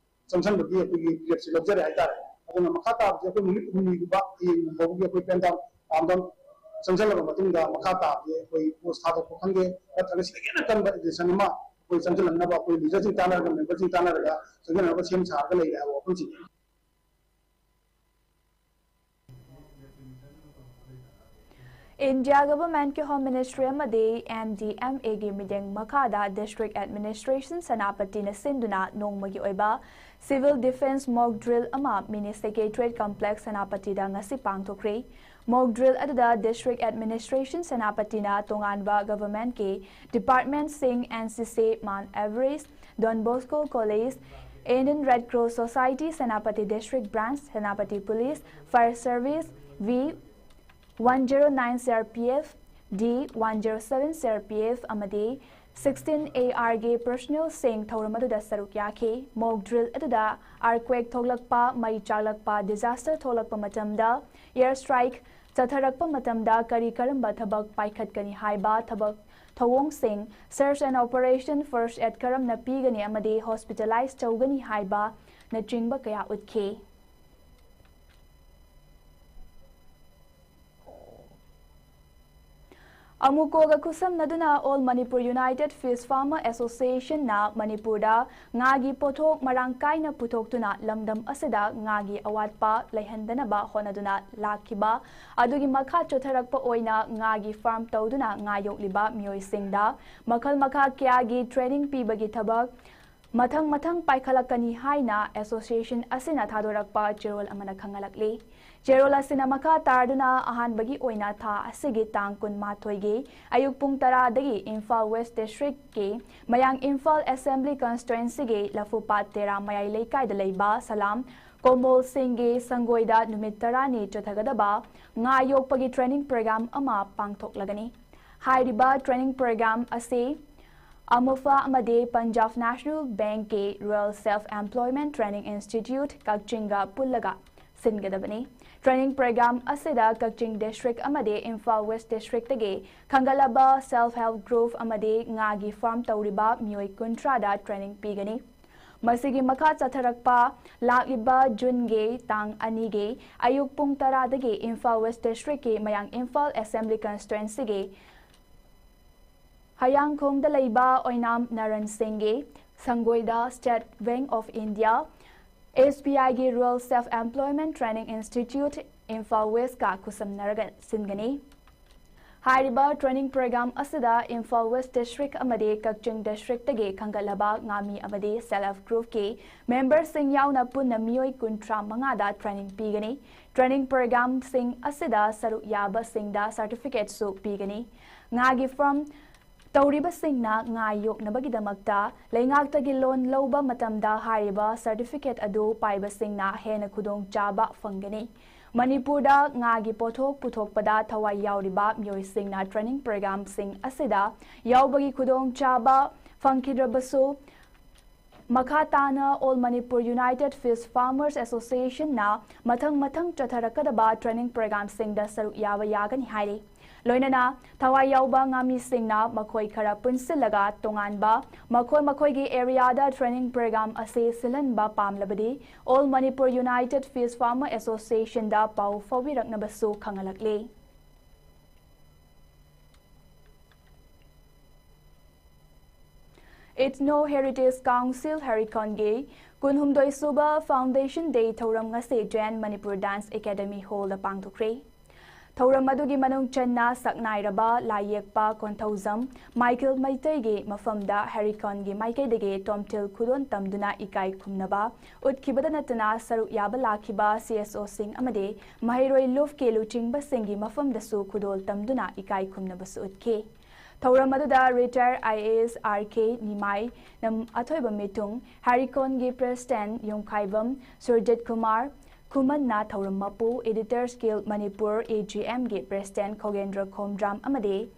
ꯆꯪꯁꯟꯕꯒꯤ ꯑꯩꯈꯣꯏꯒꯤ ꯐꯤꯔꯦꯞꯁꯦ ꯂꯧꯖꯔꯦ ꯍꯥꯏꯇꯥꯔꯦ꯫ ꯑꯗꯨꯅ ꯃꯈꯥ ꯇꯥꯕꯁꯦ ꯑꯩꯈꯣꯏ ꯅꯨꯃꯤꯠ ꯍꯨꯝꯅꯤꯒꯨꯝꯕ ꯍꯌꯦꯡ ꯐꯥꯎꯕꯒꯤ ꯑꯩꯈꯣꯏ ꯄꯦꯟꯗꯥꯝ ꯄꯥꯝꯗꯝ ꯆꯪꯁꯤꯜꯂꯕ ꯃꯇꯨꯡꯗ ꯃꯈꯥ ꯇꯥꯕꯁꯦ ꯑꯩꯈꯣꯏ ꯄꯣꯁ ꯊꯥꯗꯣꯛꯄ ꯈꯪꯗꯦ, ꯅꯠꯇ꯭ꯔꯒ ꯁꯤꯗꯒꯤ ꯍꯦꯟꯅ ꯀꯟꯕ ꯑꯦꯗꯤꯁꯟ ꯑꯃ ꯑꯩꯈꯣꯏ ꯆꯪꯁꯤꯜꯂꯛꯅꯕ ꯑꯩꯈꯣꯏ ꯂꯤꯗꯔꯁꯤꯡ ꯇꯥꯟꯅꯔꯒ, ꯃꯦꯝꯕꯔꯁꯤꯡ ꯇꯥꯟꯅꯔꯒ ꯆꯪꯁꯤꯜꯂꯛꯅꯕ ꯁꯦꯝ ꯁꯥꯔꯒ ꯂꯩꯔꯦ ꯍꯥꯏꯕ ꯋꯥꯐꯝꯁꯤꯅꯤ꯫ ꯏꯟꯗꯤꯌꯥ ꯒꯚꯔꯟꯃꯦꯟꯠꯀꯤ ꯍꯣꯝ ꯃꯤꯅꯤꯁꯇ꯭ꯔꯤ ꯑꯃꯗꯤ ꯑꯦꯟ ꯗꯤ ꯑꯦꯝ ꯑꯦꯒꯤ ꯃꯤꯠꯌꯦꯡ ꯃꯈꯥꯗ ꯗꯤꯁꯇ꯭ꯔꯤꯛ ꯑꯦꯗꯃꯤꯅꯤꯁꯇ꯭ꯔꯦꯁꯟ ꯁꯦꯅꯥꯄꯇꯤꯅ ꯁꯤꯟꯗꯨꯅ ꯅꯣꯡꯃꯒꯤ ꯑꯣꯏꯕ ꯁꯤꯚꯤꯜ ꯗꯤꯐꯦꯟꯁ ꯃꯣꯛ ꯗ꯭ꯔꯤꯜ ꯑꯃ ꯃꯤꯅꯤ ꯁꯦꯀ꯭ꯔꯦꯇꯔꯤꯌꯦꯠ ꯀꯝꯄ꯭ꯂꯦꯛꯁ ꯁꯦꯅꯥꯄꯇꯤꯗ ꯉꯁꯤ ꯄꯥꯡꯊꯣꯛꯈ꯭ꯔꯦ꯫ ꯃꯣꯛ ꯗ꯭ꯔꯤꯜ ꯑꯗꯨꯗ ꯗꯤꯁꯇ꯭ꯔꯤꯛ ꯑꯦꯗꯃꯤꯅꯤꯁꯇ꯭ꯔꯦꯁꯟ ꯁꯦꯅꯥꯄꯇꯤꯅ ꯇꯣꯉꯥꯟꯕ ꯒꯚꯔꯟꯃꯦꯟꯠꯀꯤ ꯗꯤꯄꯥꯔꯠꯃꯦꯟꯠꯁꯤꯡ, N C C, Mount Everest, Don Bosco College, Indian Red Cross Society Senapati district branch, Senapati police, fire service, V one zero nine C R P F, D one zero seven C R P F ꯑꯃꯗꯤ sixteen A ꯑꯥꯔꯒꯤ ꯄꯔꯁꯣꯅꯦꯜꯁꯤꯡ ꯊꯧꯔꯝ ꯑꯗꯨꯗ ꯁꯔꯨꯛ ꯌꯥꯈꯤ꯫ ꯃꯣꯛ drill ꯑꯗꯨꯗ ꯑꯥꯔꯀ꯭ꯋꯦꯛ ꯊꯣꯛꯂꯛꯄ, ꯃꯩ ꯆꯥꯛꯂꯛꯄ, ꯗꯤꯖꯥꯁꯇꯔ ꯊꯣꯛꯂꯛꯄ ꯃꯇꯝꯗ, ꯑꯦꯌꯔ ꯁ꯭ꯇ꯭ꯔꯥꯏꯛ ꯆꯠꯊꯔꯛꯄ ꯃꯇꯝꯗ ꯀꯔꯤ ꯀꯔꯝꯕ ꯊꯕꯛ ꯄꯥꯏꯈꯠꯀꯅꯤ ꯍꯥꯏꯕ, ꯊꯕꯛ ꯊꯧꯑꯣꯡꯁꯤꯡ, search and operation, first aid ꯀꯔꯝꯅ ꯄꯤꯒꯅꯤ ꯑꯃꯗꯤ ꯍꯣꯁꯄꯤꯇꯥꯂꯥꯏꯖ ꯇꯧꯒꯅꯤ ꯍꯥꯏꯕꯅꯆꯤꯡꯕ ꯀꯌꯥ ꯎꯠꯈꯤ꯫ ꯑꯃꯨꯀꯣꯒ ꯈꯨꯠꯁꯝꯅꯗꯨꯅ All Manipur United Fish Farmer ꯑꯦꯁꯣꯁꯤꯌꯦꯁꯟꯅ ꯃꯅꯤꯄꯨꯔꯗ ꯉꯥꯒꯤ ꯄꯣꯠꯊꯣꯛ ꯃꯔꯥꯡ ꯀꯥꯏꯅ ꯄꯨꯊꯣꯛꯇꯨꯅ ꯂꯝꯗꯝ ꯑꯁꯤꯗ ꯉꯥꯒꯤ ꯑꯋꯥꯠꯄ ꯂꯩꯍꯟꯗꯅꯕ ꯍꯣꯠꯅꯗꯨꯅ ꯂꯥꯛꯈꯤꯕ ꯑꯗꯨꯒꯤ ꯃꯈꯥ ꯆꯠꯊꯔꯛꯄ ꯑꯣꯏꯅ ꯉꯥꯒꯤ ꯐꯥꯔꯝ ꯇꯧꯗꯨꯅ ꯉꯥ ꯌꯣꯛꯂꯤꯕ ꯃꯤꯑꯣꯏꯁꯤꯡꯗ ꯃꯈꯜ ꯃꯈꯥ ꯀꯌꯥꯒꯤ ꯇ꯭ꯔꯦꯅꯤꯡ ꯄꯤꯕꯒꯤ ꯊꯕꯛ ꯃꯊꯪ ꯃꯊꯪ ꯄꯥꯏꯈꯠꯂꯛꯀꯅꯤ ꯍꯥꯏꯅ ꯑꯦꯁꯣꯁꯤꯌꯦꯁꯟ ꯑꯁꯤꯅ ꯊꯥꯗꯣꯔꯛꯄ ꯆꯦꯔꯣꯜ ꯑꯃꯅ ꯈꯪꯍꯜꯂꯛꯂꯤ꯫ ꯆꯦꯔꯣꯜ ꯑꯁꯤꯅ ꯃꯈꯥ ꯇꯥꯗꯨꯅ ꯑꯍꯥꯟꯕꯒꯤ ꯑꯣꯏꯅ ꯊꯥ ꯑꯁꯤꯒꯤ ꯇꯥꯡ ꯀꯨꯟꯃꯥꯊꯣꯏꯒꯤ ꯑꯌꯨꯛ ꯄꯨꯡ ꯇꯔꯥꯗꯒꯤ ꯏꯝꯐꯥꯜ ꯋꯦꯁ ꯗꯤꯁꯇ꯭ꯔꯤꯛꯀꯤ ꯃꯌꯥꯡ ꯏꯝꯐꯥꯜ ꯑꯦꯁꯦꯝꯕ꯭ꯂꯤ ꯀꯟꯁꯇꯤꯇ꯭ꯋꯦꯟꯁꯤꯒꯤ ꯂꯐꯨꯄꯥꯠ ꯇꯦꯔꯥ ꯃꯌꯥꯏ ꯂꯩꯀꯥꯏꯗ ꯂꯩꯕ ꯁꯂꯥꯝ ꯀꯣꯃꯣꯜ ꯁꯤꯡꯒꯤ ꯁꯪꯒꯣꯏꯗ ꯅꯨꯃꯤꯠ ꯇꯔꯥꯅꯤ ꯆꯠꯊꯒꯗꯕ ꯉꯥ ꯌꯣꯛꯄꯒꯤ ꯇ꯭ꯔꯦꯅꯤꯡ ꯄ꯭ꯔꯣꯒ꯭ꯔꯥꯝ ꯑꯃ ꯄꯥꯡꯊꯣꯛꯂꯒꯅꯤ꯫ ꯍꯥꯏꯔꯤꯕ ꯇ꯭ꯔꯦꯅꯤꯡ ꯄ꯭ꯔꯣꯒ꯭ꯔꯥꯝ ꯑꯁꯤ ꯑꯃꯨꯐꯥ ꯑꯃꯗꯤ ꯄꯟꯖꯥꯕ ꯅꯦꯁꯅꯦꯜ ꯕꯦꯡꯛꯀꯤ ꯔꯨꯔꯦꯜ ꯁꯦꯜꯐ ꯑꯦꯝꯄ꯭ꯂꯣꯏꯃꯦꯟꯠ ꯇ꯭ꯔꯦꯅꯤꯡ ꯏꯟꯁꯇꯤꯇ꯭ꯌꯨꯠ ꯀꯛꯆꯤꯡꯒ ꯄꯨꯜꯂꯒ ꯁꯤꯟꯒꯗꯕꯅꯤ꯫ ꯇ꯭ꯔꯦꯅꯤꯡ ꯄ꯭ꯔꯣꯒ꯭ꯔꯥꯝ ꯑꯁꯤꯗ ꯀꯛꯆꯤꯡ ꯗꯤꯁꯇ꯭ꯔꯤꯛ ꯑꯃꯗꯤ ꯏꯝꯐꯥꯜ ꯋꯦꯁ ꯗꯤꯁꯇ꯭ꯔꯤꯛꯇꯒꯤ ꯈꯟꯒꯠꯂꯕ ꯁꯦꯜꯐ ꯍꯦꯜꯞ ꯒ꯭ꯔꯨꯞ ꯑꯃꯗꯤ ꯉꯥꯒꯤ ꯐꯥꯔꯝ ꯇꯧꯔꯤꯕ ꯃꯤꯑꯣꯏ ꯀꯨꯟꯊ꯭ꯔꯥꯗ ꯇ꯭ꯔꯦꯅꯤꯡ ꯄꯤꯒꯅꯤ꯫ ꯃꯁꯤꯒꯤ ꯃꯈꯥ ꯆꯠꯊꯔꯛꯄ ꯂꯥꯛꯂꯤꯕ ꯖꯨꯟꯒꯤ ꯇꯥꯡ ꯑꯅꯤꯒꯤ ꯑꯌꯨꯛ ꯄꯨꯡ ꯇꯔꯥꯗꯒꯤ ꯏꯝꯐꯥꯜ ꯋꯦꯁ ꯗꯤꯁꯇ꯭ꯔꯤꯛꯀꯤ ꯃꯌꯥꯡ ꯏꯝꯐꯥꯜ ꯑꯦꯁꯦꯝꯕ꯭ꯂꯤ ꯀꯟꯁꯇꯤꯇ꯭ꯋꯦꯟꯁꯤꯒꯤ ꯍꯌꯥꯡꯈꯣꯡꯗ ꯂꯩꯕ ꯑꯣꯏꯅꯥꯝ ꯅꯔꯟ ꯁꯤꯡꯒꯤ ꯁꯪꯒꯣꯏꯗ State Bank of India, S B I ꯒꯤ Rural Self Employment Training Institute, Imphal ꯋꯦꯁꯀ ꯈꯨꯠꯁꯝꯅꯔꯒ ꯁꯤꯟꯒꯅꯤ꯫ ꯍꯥꯏꯔꯤꯕ ꯇ꯭ꯔꯦꯅꯤꯡ ꯄ꯭ꯔꯣꯒ꯭ꯔꯥꯝ ꯑꯁꯤꯗ ꯏꯝꯐꯥꯜ ꯋꯦꯁ ꯗꯤꯁꯇ꯭ꯔꯤꯛ ꯑꯃꯗꯤ ꯀꯛꯆꯤꯡ ꯗꯤꯁꯇ꯭ꯔꯤꯛꯇꯒꯤ ꯈꯟꯒꯠꯂꯕ ꯉꯥꯃꯤ ꯑꯃꯗꯤ ꯁꯦꯜꯐ ꯍꯦꯜꯞ ꯒ꯭ꯔꯨꯞꯀꯤ ꯃꯦꯝꯕꯔꯁꯤꯡ ꯌꯥꯎꯅ ꯄꯨꯟꯅ ꯃꯤꯑꯣꯏ ꯀꯨꯟꯊ꯭ꯔꯥ ꯃꯉꯥꯗ ꯇ꯭ꯔꯦꯅꯤꯡ ꯄꯤꯒꯅꯤ꯫ ꯇ꯭ꯔꯦꯅꯤꯡ ꯄ꯭ꯔꯣꯒ꯭ꯔꯥꯝꯁꯤꯡ ꯑꯁꯤꯗ ꯁꯔꯨꯛ ꯌꯥꯕꯁꯤꯡꯗ ꯁꯥꯔꯇꯤꯐꯤꯀꯦꯠꯁꯨ ꯄꯤꯒꯅꯤ꯫ ꯉꯥꯒꯤ ꯐꯥꯔꯝ ꯇꯧꯔꯤꯕꯁꯤꯡꯅ ꯉꯥ ꯌꯣꯛꯅꯕꯒꯤꯗꯃꯛꯇ ꯂꯩꯉꯥꯛꯇꯒꯤ ꯂꯣꯟ ꯂꯧꯕ ꯃꯇꯝꯗ ꯍꯥꯏꯔꯤꯕ ꯁꯥꯔꯇꯤꯐꯤꯀꯦꯠ ꯑꯗꯨ ꯄꯥꯏꯕꯁꯤꯡꯅ ꯍꯦꯟꯅ ꯈꯨꯗꯣꯡꯆꯥꯕ ꯐꯪꯒꯅꯤ꯫ ꯃꯅꯤꯄꯨꯔꯗ ꯉꯥꯒꯤ ꯄꯣꯠꯊꯣꯛ ꯄꯨꯊꯣꯛꯄꯗ ꯊꯋꯥꯏ ꯌꯥꯎꯔꯤꯕ ꯃꯤꯑꯣꯏꯁꯤꯡꯅ ꯇ꯭ꯔꯦꯅꯤꯡ ꯄ꯭ꯔꯣꯒ꯭ꯔꯥꯝꯁꯤꯡ ꯑꯁꯤꯗ ꯌꯥꯎꯕꯒꯤ ꯈꯨꯗꯣꯡꯆꯥꯕ ꯐꯪꯈꯤꯗ꯭ꯔꯕꯁꯨ, ꯃꯈꯥ ꯇꯥꯅ All Manipur United Fish Farmers Association ꯅ ꯃꯊꯪ ꯃꯊꯪ ꯆꯠꯊꯔꯛꯀꯗꯕ ꯇ꯭ꯔꯦꯅꯤꯡ ꯄ꯭ꯔꯣꯒ꯭ꯔꯥꯝꯁꯤꯡꯗ ꯁꯔꯨꯛ ꯌꯥꯕ ꯌꯥꯒꯅꯤ ꯍꯥꯏꯔꯤ꯫ ꯂꯣꯏꯅꯅ ꯊꯋꯥꯏ ꯌꯥꯎꯕ ꯉꯥꯃꯤꯁꯤꯡꯅ ꯃꯈꯣꯏ ꯈꯔ ꯄꯨꯟꯁꯤꯜꯂꯒ ꯇꯣꯉꯥꯟꯕ ꯃꯈꯣꯏ ꯃꯈꯣꯏꯒꯤ ꯑꯦꯔꯤꯌꯥꯗ ꯇ꯭ꯔꯦꯅꯤꯡ ꯄ꯭ꯔꯣꯒ꯭ꯔꯥꯝ ꯑꯁꯤ ꯁꯤꯜꯍꯟꯕ ꯄꯥꯝꯂꯕꯗꯤ All Manipur United Fish Farmer Association ꯗ ꯄꯥꯎ ꯐꯥꯎꯕꯤꯔꯛꯅꯕꯁꯨ ꯈꯪꯍꯜꯂꯛꯂꯤ꯫ Ethno Heritage Council ꯍꯦꯔꯤꯀꯣꯟꯒꯤ ꯀꯨꯟꯍꯨꯝꯗꯣꯏ ꯁꯨꯕ Foundation Day ꯊꯧꯔꯝ ꯉꯁꯤ Jain Manipur Dance Academy Hall ꯗ ꯄꯥꯡꯊꯣꯛꯈ꯭ꯔꯦ꯫ ꯊꯧꯔꯝ ꯑꯗꯨꯒꯤ ꯃꯅꯨꯡ ꯆꯟꯅ ꯁꯛꯅꯥꯏꯔꯕ ꯂꯥꯏ ꯌꯦꯛꯄ ꯀꯣꯟꯊꯧꯖꯝ ꯃꯥꯏꯀꯦꯜ ꯃꯩꯇꯩꯒꯤ ꯃꯐꯝꯗ ꯍꯦꯔꯤꯀꯣꯟꯒꯤ ꯃꯥꯏꯀꯩꯗꯒꯤ ꯇꯣꯝꯊꯤꯜ ꯈꯨꯗꯣꯜ ꯇꯝꯗꯨꯅ ꯏꯀꯥꯏ ꯈꯨꯝꯅꯕ ꯎꯠꯈꯤꯕꯗ ꯅꯠꯇꯅ ꯁꯔꯨꯛ ꯌꯥꯕ ꯂꯥꯛꯈꯤꯕ C S O ꯁꯤꯡ ꯑꯃꯗꯤ ꯃꯍꯩꯔꯣꯏ ꯂꯨꯞꯀꯤ ꯂꯨꯆꯤꯡꯕꯁꯤꯡꯒꯤ ꯃꯐꯝꯗꯁꯨ ꯈꯨꯗꯣꯜ ꯇꯝꯗꯨꯅ ꯏꯀꯥꯏ ꯈꯨꯝꯅꯕꯁꯨ ꯎꯠꯈꯤ꯫ ꯊꯧꯔꯝ ꯑꯗꯨꯗ retired I A S R K ꯅꯤꯃꯥꯏ, ꯅꯝ ꯑꯊꯣꯏꯕ ꯃꯤꯊꯨꯡ, ꯍꯦꯔꯤꯀꯣꯟꯒꯤ President ꯌꯨꯝꯈꯥꯏꯕꯝ ꯁꯨꯔꯖꯤꯠ ꯀꯨꯃꯥꯔ, ꯈꯨꯃꯟꯅ ꯊꯧꯔꯝ ꯃꯄꯨ, Editors Guild Manipur, A G M ꯒꯤ President ꯈꯣꯒꯦꯟꯗ꯭ꯔ ꯈꯣꯝꯗ꯭ꯔꯥꯝ ꯑꯃꯗꯤ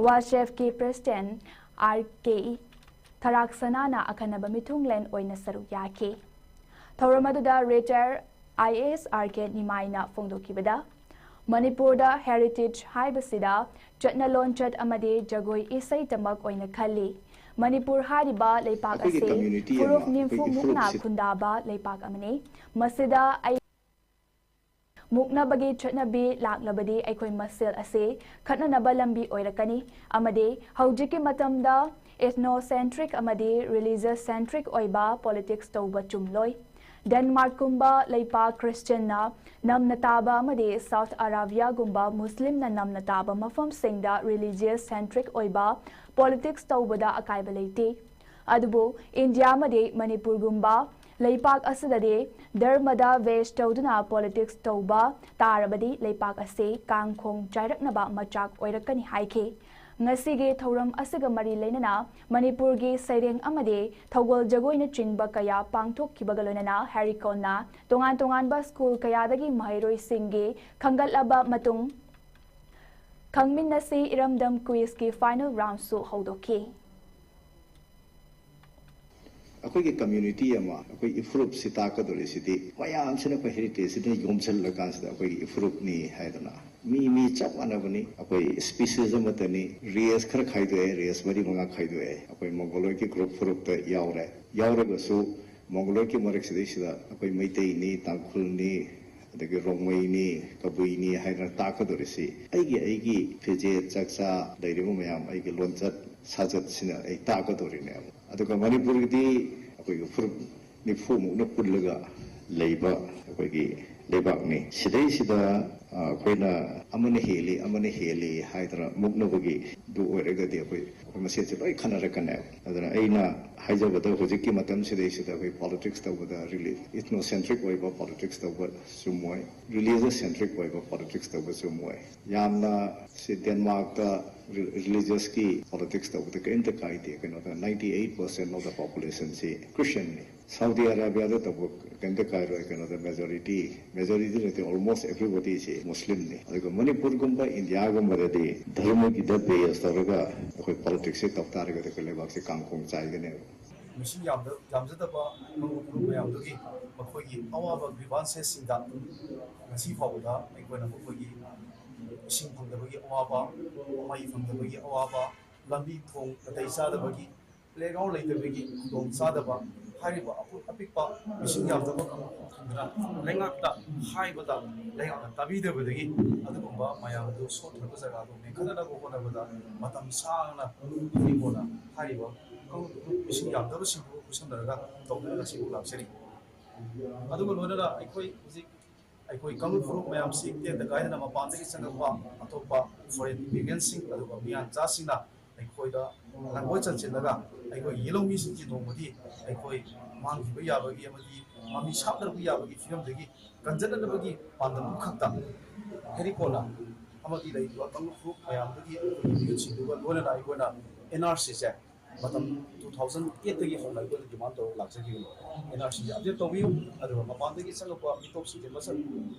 WASHFꯀꯤ President R K ꯊꯔꯥꯛꯁꯅꯥꯅ ꯑꯈꯟꯅꯕ ꯃꯤꯊꯨꯡꯂꯦꯟ ꯑꯣꯏꯅ ꯁꯔꯨꯛ ꯌꯥꯈꯤ꯫ ꯊꯧꯔꯝ ꯑꯗꯨꯗ retired I A S R K ꯅꯤꯃꯥꯏꯅ ꯐꯣꯡꯗꯣꯛꯈꯤꯕꯗ, ꯃꯅꯤꯄꯨꯔꯗ heritage ꯍꯥꯏꯕꯁꯤꯗ ꯆꯠꯅ ꯂꯣꯟꯆꯠ ꯑꯃꯗꯤ ꯖꯒꯣꯏ ꯏꯁꯩꯗꯃꯛ ꯑꯣꯏꯅ ꯈꯜꯂꯤ꯫ ꯃꯅꯤꯄꯨꯔ ꯍꯥꯏꯔꯤꯕ ꯂꯩꯄꯥꯛ ꯑꯁꯤ ꯐꯨꯔꯨꯞ ꯅꯤꯐꯨ ꯃꯨꯛꯅ ꯈꯨꯟꯗꯥꯕ ꯂꯩꯄꯥꯛ ꯑꯃꯅꯤ꯫ ꯃꯁꯤꯗ ꯑꯩ ꯃꯨꯛꯅꯕꯒꯤ ꯆꯠꯅꯕꯤ ꯂꯥꯛꯂꯕꯗꯤ ꯑꯩꯈꯣꯏ ꯃꯁꯦꯜ ꯑꯁꯤ ꯈꯠꯅꯅꯕ ꯂꯝꯕꯤ ꯑꯣꯏꯔꯛꯀꯅꯤ ꯑꯃꯗꯤ ꯍꯧꯖꯤꯛꯀꯤ ꯃꯇꯝꯗ ethnocentric ꯑꯃꯗꯤ religious centric ꯑꯣꯏꯕ politics ꯇꯧꯕ ꯆꯨꯝꯂꯣꯏ꯫ ꯗꯦꯟꯃꯥꯔꯛꯀꯨꯝꯕ ꯂꯩꯄꯥꯛ ꯈ꯭ꯔꯤꯁꯇꯤꯌꯟꯅ ꯅꯝꯅ ꯇꯥꯕ ꯑꯃꯗꯤ ꯁꯥꯎꯊ ꯑꯔꯥꯕꯤꯌꯥꯒꯨꯝꯕ ꯃꯨꯁꯂꯤꯝꯅ ꯅꯝꯅ ꯇꯥꯕ ꯃꯐꯝꯁꯤꯡꯗ religious centric ꯑꯣꯏꯕ politics ꯇꯧꯕꯗ ꯑꯀꯥꯏꯕ ꯂꯩꯇꯦ꯫ ꯑꯗꯨꯕꯨ ꯏꯟꯗꯤꯌꯥ ꯑꯃꯗꯤ ꯃꯅꯤꯄꯨꯔꯒꯨꯝꯕ ꯂꯩꯄꯥꯛ ꯑꯁꯤꯗꯗꯤ ꯙꯔꯃꯗ base ꯇꯧꯗꯨꯅ politics ꯇꯧꯕ ꯇꯥꯔꯕꯗꯤ ꯂꯩꯄꯥꯛ ꯑꯁꯤ ꯀꯥꯡꯈꯣꯡ ꯆꯥꯏꯔꯛꯅꯕ ꯃꯆꯥꯛ ꯑꯣꯏꯔꯛꯀꯅꯤ ꯍꯥꯏꯈꯤ꯫ ꯉꯁꯤꯒꯤ ꯊꯧꯔꯝ ꯑꯁꯤꯒ ꯃꯔꯤ ꯂꯩꯅꯅ ꯃꯅꯤꯄꯨꯔꯒꯤ ꯁꯩꯔꯦꯡ ꯑꯃꯗꯤ ꯊꯧꯒꯜ ꯖꯒꯣꯏꯅꯆꯤꯡꯕ ꯀꯌꯥ ꯄꯥꯡꯊꯣꯛꯈꯤꯕꯒ ꯂꯣꯏꯅꯅ ꯍꯦꯔꯤꯀꯣꯟꯅ ꯇꯣꯉꯥꯟ ꯇꯣꯉꯥꯟꯕ ꯁ꯭ꯀꯨꯜ ꯀꯌꯥꯗꯒꯤ ꯃꯍꯩꯔꯣꯏꯁꯤꯡꯒꯤ ꯈꯟꯒꯠꯂꯕ ꯃꯇꯨꯡ ꯈꯪꯃꯤꯟꯅꯁꯤ ꯏꯔꯝꯗꯝ quizꯀꯤ final roundꯁꯨ ꯍꯧꯗꯣꯛꯈꯤ꯫ ꯑꯩꯈꯣꯏꯒꯤ community ꯑꯃ, ꯑꯩꯈꯣꯏ ꯏꯐꯨꯔꯨꯞꯁꯤ ꯇꯥꯛꯀꯗꯧꯔꯤꯁꯤꯗꯤ ꯃꯌꯥꯝꯁꯤꯅ ꯑꯩꯈꯣꯏ heritageꯁꯤꯗ ꯌꯣꯝꯁꯤꯜꯂꯀꯥꯟꯁꯤꯗ ꯑꯩꯈꯣꯏꯒꯤ ꯏꯐꯨꯔꯨꯞꯅꯤ ꯍꯥꯏꯗꯅ ꯃꯤ, ꯃꯤ ꯆꯞ ꯃꯥꯟꯅꯕꯅꯤ꯫ ꯑꯩꯈꯣꯏ species ꯑꯃꯠꯇꯅꯤ꯫ Race ꯈꯔ ꯈꯥꯏꯗꯣꯛꯑꯦ, race ꯃꯔꯤ ꯃꯉꯥ ꯈꯥꯏꯗꯣꯛꯑꯦ꯫ ꯑꯩꯈꯣꯏ Mongoloidꯀꯤ group ꯐꯨꯔꯨꯞꯇ ꯌꯥꯎꯔꯦ꯫ ꯌꯥꯎꯔꯒꯁꯨ Mongoloidꯀꯤ ꯃꯔꯛꯁꯤꯗꯩꯁꯤꯗ ꯑꯩꯈꯣꯏ ꯃꯩꯇꯩꯅꯤ, ꯇꯥꯡꯈꯨꯜꯅꯤ, ꯑꯗꯒꯤ ꯔꯣꯡꯃꯩꯅꯤ, ꯀꯕꯨꯏꯅꯤ ꯍꯥꯏꯗꯅ ꯇꯥꯛꯀꯗꯧꯔꯤꯁꯤ ꯑꯩꯒꯤ, ꯑꯩꯒꯤ ꯐꯤꯖꯦꯠ ꯆꯥꯛꯆꯥ, ꯂꯩꯔꯤꯕ ꯃꯌꯥꯝ, ꯑꯩꯒꯤ ꯂꯣꯟꯆꯠ ꯁꯥꯖꯠꯁꯤꯅ ꯑꯩ ꯇꯥꯛꯀꯗꯧꯔꯤꯅꯦꯕ꯫ ꯑꯗꯨꯒ ꯃꯅꯤꯄꯨꯔꯒꯤꯗꯤ ꯑꯩꯈꯣꯏꯒꯤ ꯐꯨꯔꯨꯞ ꯅꯤꯐꯨꯃꯨꯛꯅ ꯄꯨꯜꯂꯒ ꯂꯩꯕ ꯑꯩꯈꯣꯏꯒꯤ ꯂꯩꯕꯥꯛꯅꯤ꯫ ꯁꯤꯗꯩꯁꯤꯗ, ꯑ, ꯑꯩꯈꯣꯏꯅ ꯑꯃꯅ ꯍꯦꯜꯂꯤ, ꯑꯃꯅ ꯍꯦꯜꯂꯤ ꯍꯥꯏꯗꯅ ꯃꯨꯛꯅꯕꯒꯤꯗꯨ ꯑꯣꯏꯔꯒꯗꯤ ꯑꯩꯈꯣꯏ, ꯑꯩꯈꯣꯏ ꯃꯁꯦꯟꯁꯦ ꯂꯣꯏ ꯈꯟꯅꯔꯛꯀꯅꯦꯕ꯫ ꯑꯗꯨꯅ ꯑꯩꯅ ꯍꯥꯏꯖꯕꯗ ꯍꯧꯖꯤꯛꯀꯤ ꯃꯇꯝꯁꯤꯗꯩꯁꯤꯗ ꯑꯩꯈꯣꯏ politics ꯇꯧꯕꯗ reli-, ethnocentric ꯑꯣꯏꯕ politics ꯇꯧꯕ ꯆꯨꯝꯃꯣꯏ, religious centric ꯑꯣꯏꯕ politics ꯇꯧꯕ ꯆꯨꯝꯃꯣꯏ꯫ ꯌꯥꯝꯅ ꯁꯤ ꯗꯦꯟꯃꯥꯔꯛꯇ re-, religiousꯀꯤ politics ꯇꯧꯕꯗ ꯀꯔꯤꯝꯇ ꯀꯥꯏꯗꯦ꯫ ꯀꯩꯅꯣꯗ ninety eight percent of the populationꯁꯤ Christianꯅꯤ꯫ ꯁꯥꯎꯗꯤ ꯑꯔꯥꯕꯤꯌꯥꯗ ꯇꯧꯕ ꯀꯔꯤꯝꯇ ꯀꯥꯏꯔꯣꯏ꯫ ꯀꯩꯅꯣꯗ majority, majority ꯅꯠꯇꯦ, almost everybodyꯁꯤ ꯃꯨꯁꯂꯤꯝꯅꯤ꯫ ꯑꯗꯨꯒ ꯃꯅꯤꯄꯨꯔꯒꯨꯝꯕ ꯏꯟꯗꯤꯌꯥꯒꯨꯝꯕꯗꯗꯤ ꯙꯔꯃꯒꯤꯗ base ꯇꯧꯔꯒ ꯑꯩꯈꯣꯏ politicsꯁꯦ ꯇꯧ ꯇꯥꯔꯒꯗꯤ ꯑꯩꯈꯣꯏ ꯂꯩꯕꯥꯛꯁꯦ ꯀꯥꯡꯈꯣꯡ ꯆꯥꯏꯒꯅꯦꯕ꯫ ꯃꯤꯁꯤꯡ ꯌꯥꯝꯗ-, ꯌꯥꯝꯖꯗꯕ ꯑꯉꯝꯕ ꯐꯨꯔꯨꯞ ꯃꯌꯥꯝꯗꯨꯒꯤ ꯃꯈꯣꯏꯒꯤ ꯑꯋꯥꯕ grievances ꯁꯤꯡꯗ ꯉꯁꯤ ꯐꯥꯎꯕꯗ ꯑꯩꯈꯣꯏꯅ ꯃꯈꯣꯏꯒꯤ ꯏꯁꯤꯡ ꯐꯪꯗꯕꯒꯤ ꯑꯋꯥꯕ, ꯃꯩ ꯐꯪꯗꯕꯒꯤ ꯑꯋꯥꯕ, ꯂꯝꯕꯤ ꯊꯣꯡ ꯅꯥꯇꯩ ꯆꯥꯗꯕꯒꯤ Playground ꯂꯩꯇꯕꯒꯤ ꯈꯨꯗꯣꯡ ꯆꯥꯗꯕ, ꯍꯥꯏꯔꯤꯕ ꯑꯄꯨ-, ꯑꯄꯤꯛꯄ ꯃꯤꯁꯤꯡ ꯌꯥꯝꯗꯕ ꯀꯥꯡꯂꯨꯞ ꯈꯨꯗꯤꯡꯃꯛꯅ ꯂꯩꯉꯥꯛꯇ ꯍꯥꯏꯕꯗ ꯂꯩꯉꯥꯛꯅ ꯇꯥꯕꯤꯗꯕꯗꯒꯤ ꯑꯗꯨꯒꯨꯝꯕ ꯃꯌꯥꯝꯗꯨ ꯁꯣꯠꯊꯔꯕ ꯖꯒꯥꯗꯨ ꯃꯦꯟꯈꯠꯅꯅꯕ ꯍꯣꯠꯅꯕꯗ ꯃꯇꯝ ꯁꯥꯡꯅ ꯍꯧꯖꯤꯛ ꯐꯥꯎꯅ ꯍꯥꯏꯔꯤꯕ ꯀꯥꯡꯂꯨꯞ ꯃꯤꯁꯤꯡ ꯌꯥꯝꯗꯕꯁꯤꯡꯕꯨ ꯈꯨꯠꯁꯝꯅꯔꯒ ꯇꯧꯗꯨꯅ ꯉꯁꯤꯕꯨ ꯂꯥꯛꯆꯔꯤ꯫ ꯑꯗꯨꯒ ꯂꯣꯏꯅꯅ ꯑꯩꯈꯣꯏ ꯍꯧꯖꯤꯛ ꯑꯩꯈꯣꯏ ꯀꯥꯡꯂꯨꯞ ꯐꯨꯔꯨꯞ ꯃꯌꯥꯝꯁꯤ ꯇꯦꯟꯗ ꯀꯥꯏꯗꯅ ꯃꯄꯥꯟꯗꯒꯤ ꯆꯪꯂꯛꯄ ꯑꯇꯣꯞꯄ foreign immigrantꯁꯤꯡ ꯑꯗꯨꯒ ꯃꯤꯌꯥꯟꯆꯥꯁꯤꯡꯅ ꯑꯩꯈꯣꯏꯗ ꯂꯥꯡꯒꯣꯏ ꯆꯟꯁꯤꯜꯂꯒ ꯑꯩꯈꯣꯏ ꯌꯦꯜꯍꯧꯃꯤꯁꯤꯡꯁꯤ ꯅꯣꯡꯃꯗꯤ ꯑꯩꯈꯣꯏ ꯃꯥꯡꯈꯤꯕ ꯌꯥꯕꯒꯤ ꯑꯃꯗꯤ ꯃꯃꯤ ꯁꯥꯞꯅꯔꯛꯄ ꯌꯥꯕꯒꯤ ꯐꯤꯕꯝꯗꯒꯤ ꯀꯟꯖꯅꯅꯕꯒꯤ ꯄꯥꯟꯗꯝ ꯑꯃꯈꯛꯇ ꯍꯦꯔꯤꯀꯣꯟꯅ ꯑꯃꯗꯤ ꯂꯩꯔꯤꯕ ꯀꯥꯡꯂꯨꯞ ꯐꯨꯔꯨꯞ ꯃꯌꯥꯝꯗꯒꯤ ꯑꯩꯈꯣꯏꯒꯤ ꯃꯤꯍꯨꯠꯁꯤꯡꯗꯨꯒ ꯂꯣꯏꯅꯅ ꯑꯩꯈꯣꯏꯅ ꯑꯦꯟ ꯑꯥꯔ ꯁꯤꯁꯦ ꯃꯇꯝ two thousand eight ꯇꯒꯤ ꯍꯧꯅ ꯑꯩꯈꯣꯏꯅ demand ꯇꯧꯔꯒ ꯂꯥꯛꯆꯈꯤꯕꯅꯤ꯫ ꯑꯦꯟ ꯑꯥꯔ ꯁꯤꯁꯦ update ꯇꯧꯕꯤꯌꯨ, ꯑꯗꯨꯒ ꯃꯄꯥꯟꯗꯒꯤ ꯆꯪꯂꯛꯄ ꯃꯤꯇꯣꯞꯁꯤꯡꯁꯦ ꯃꯁꯛ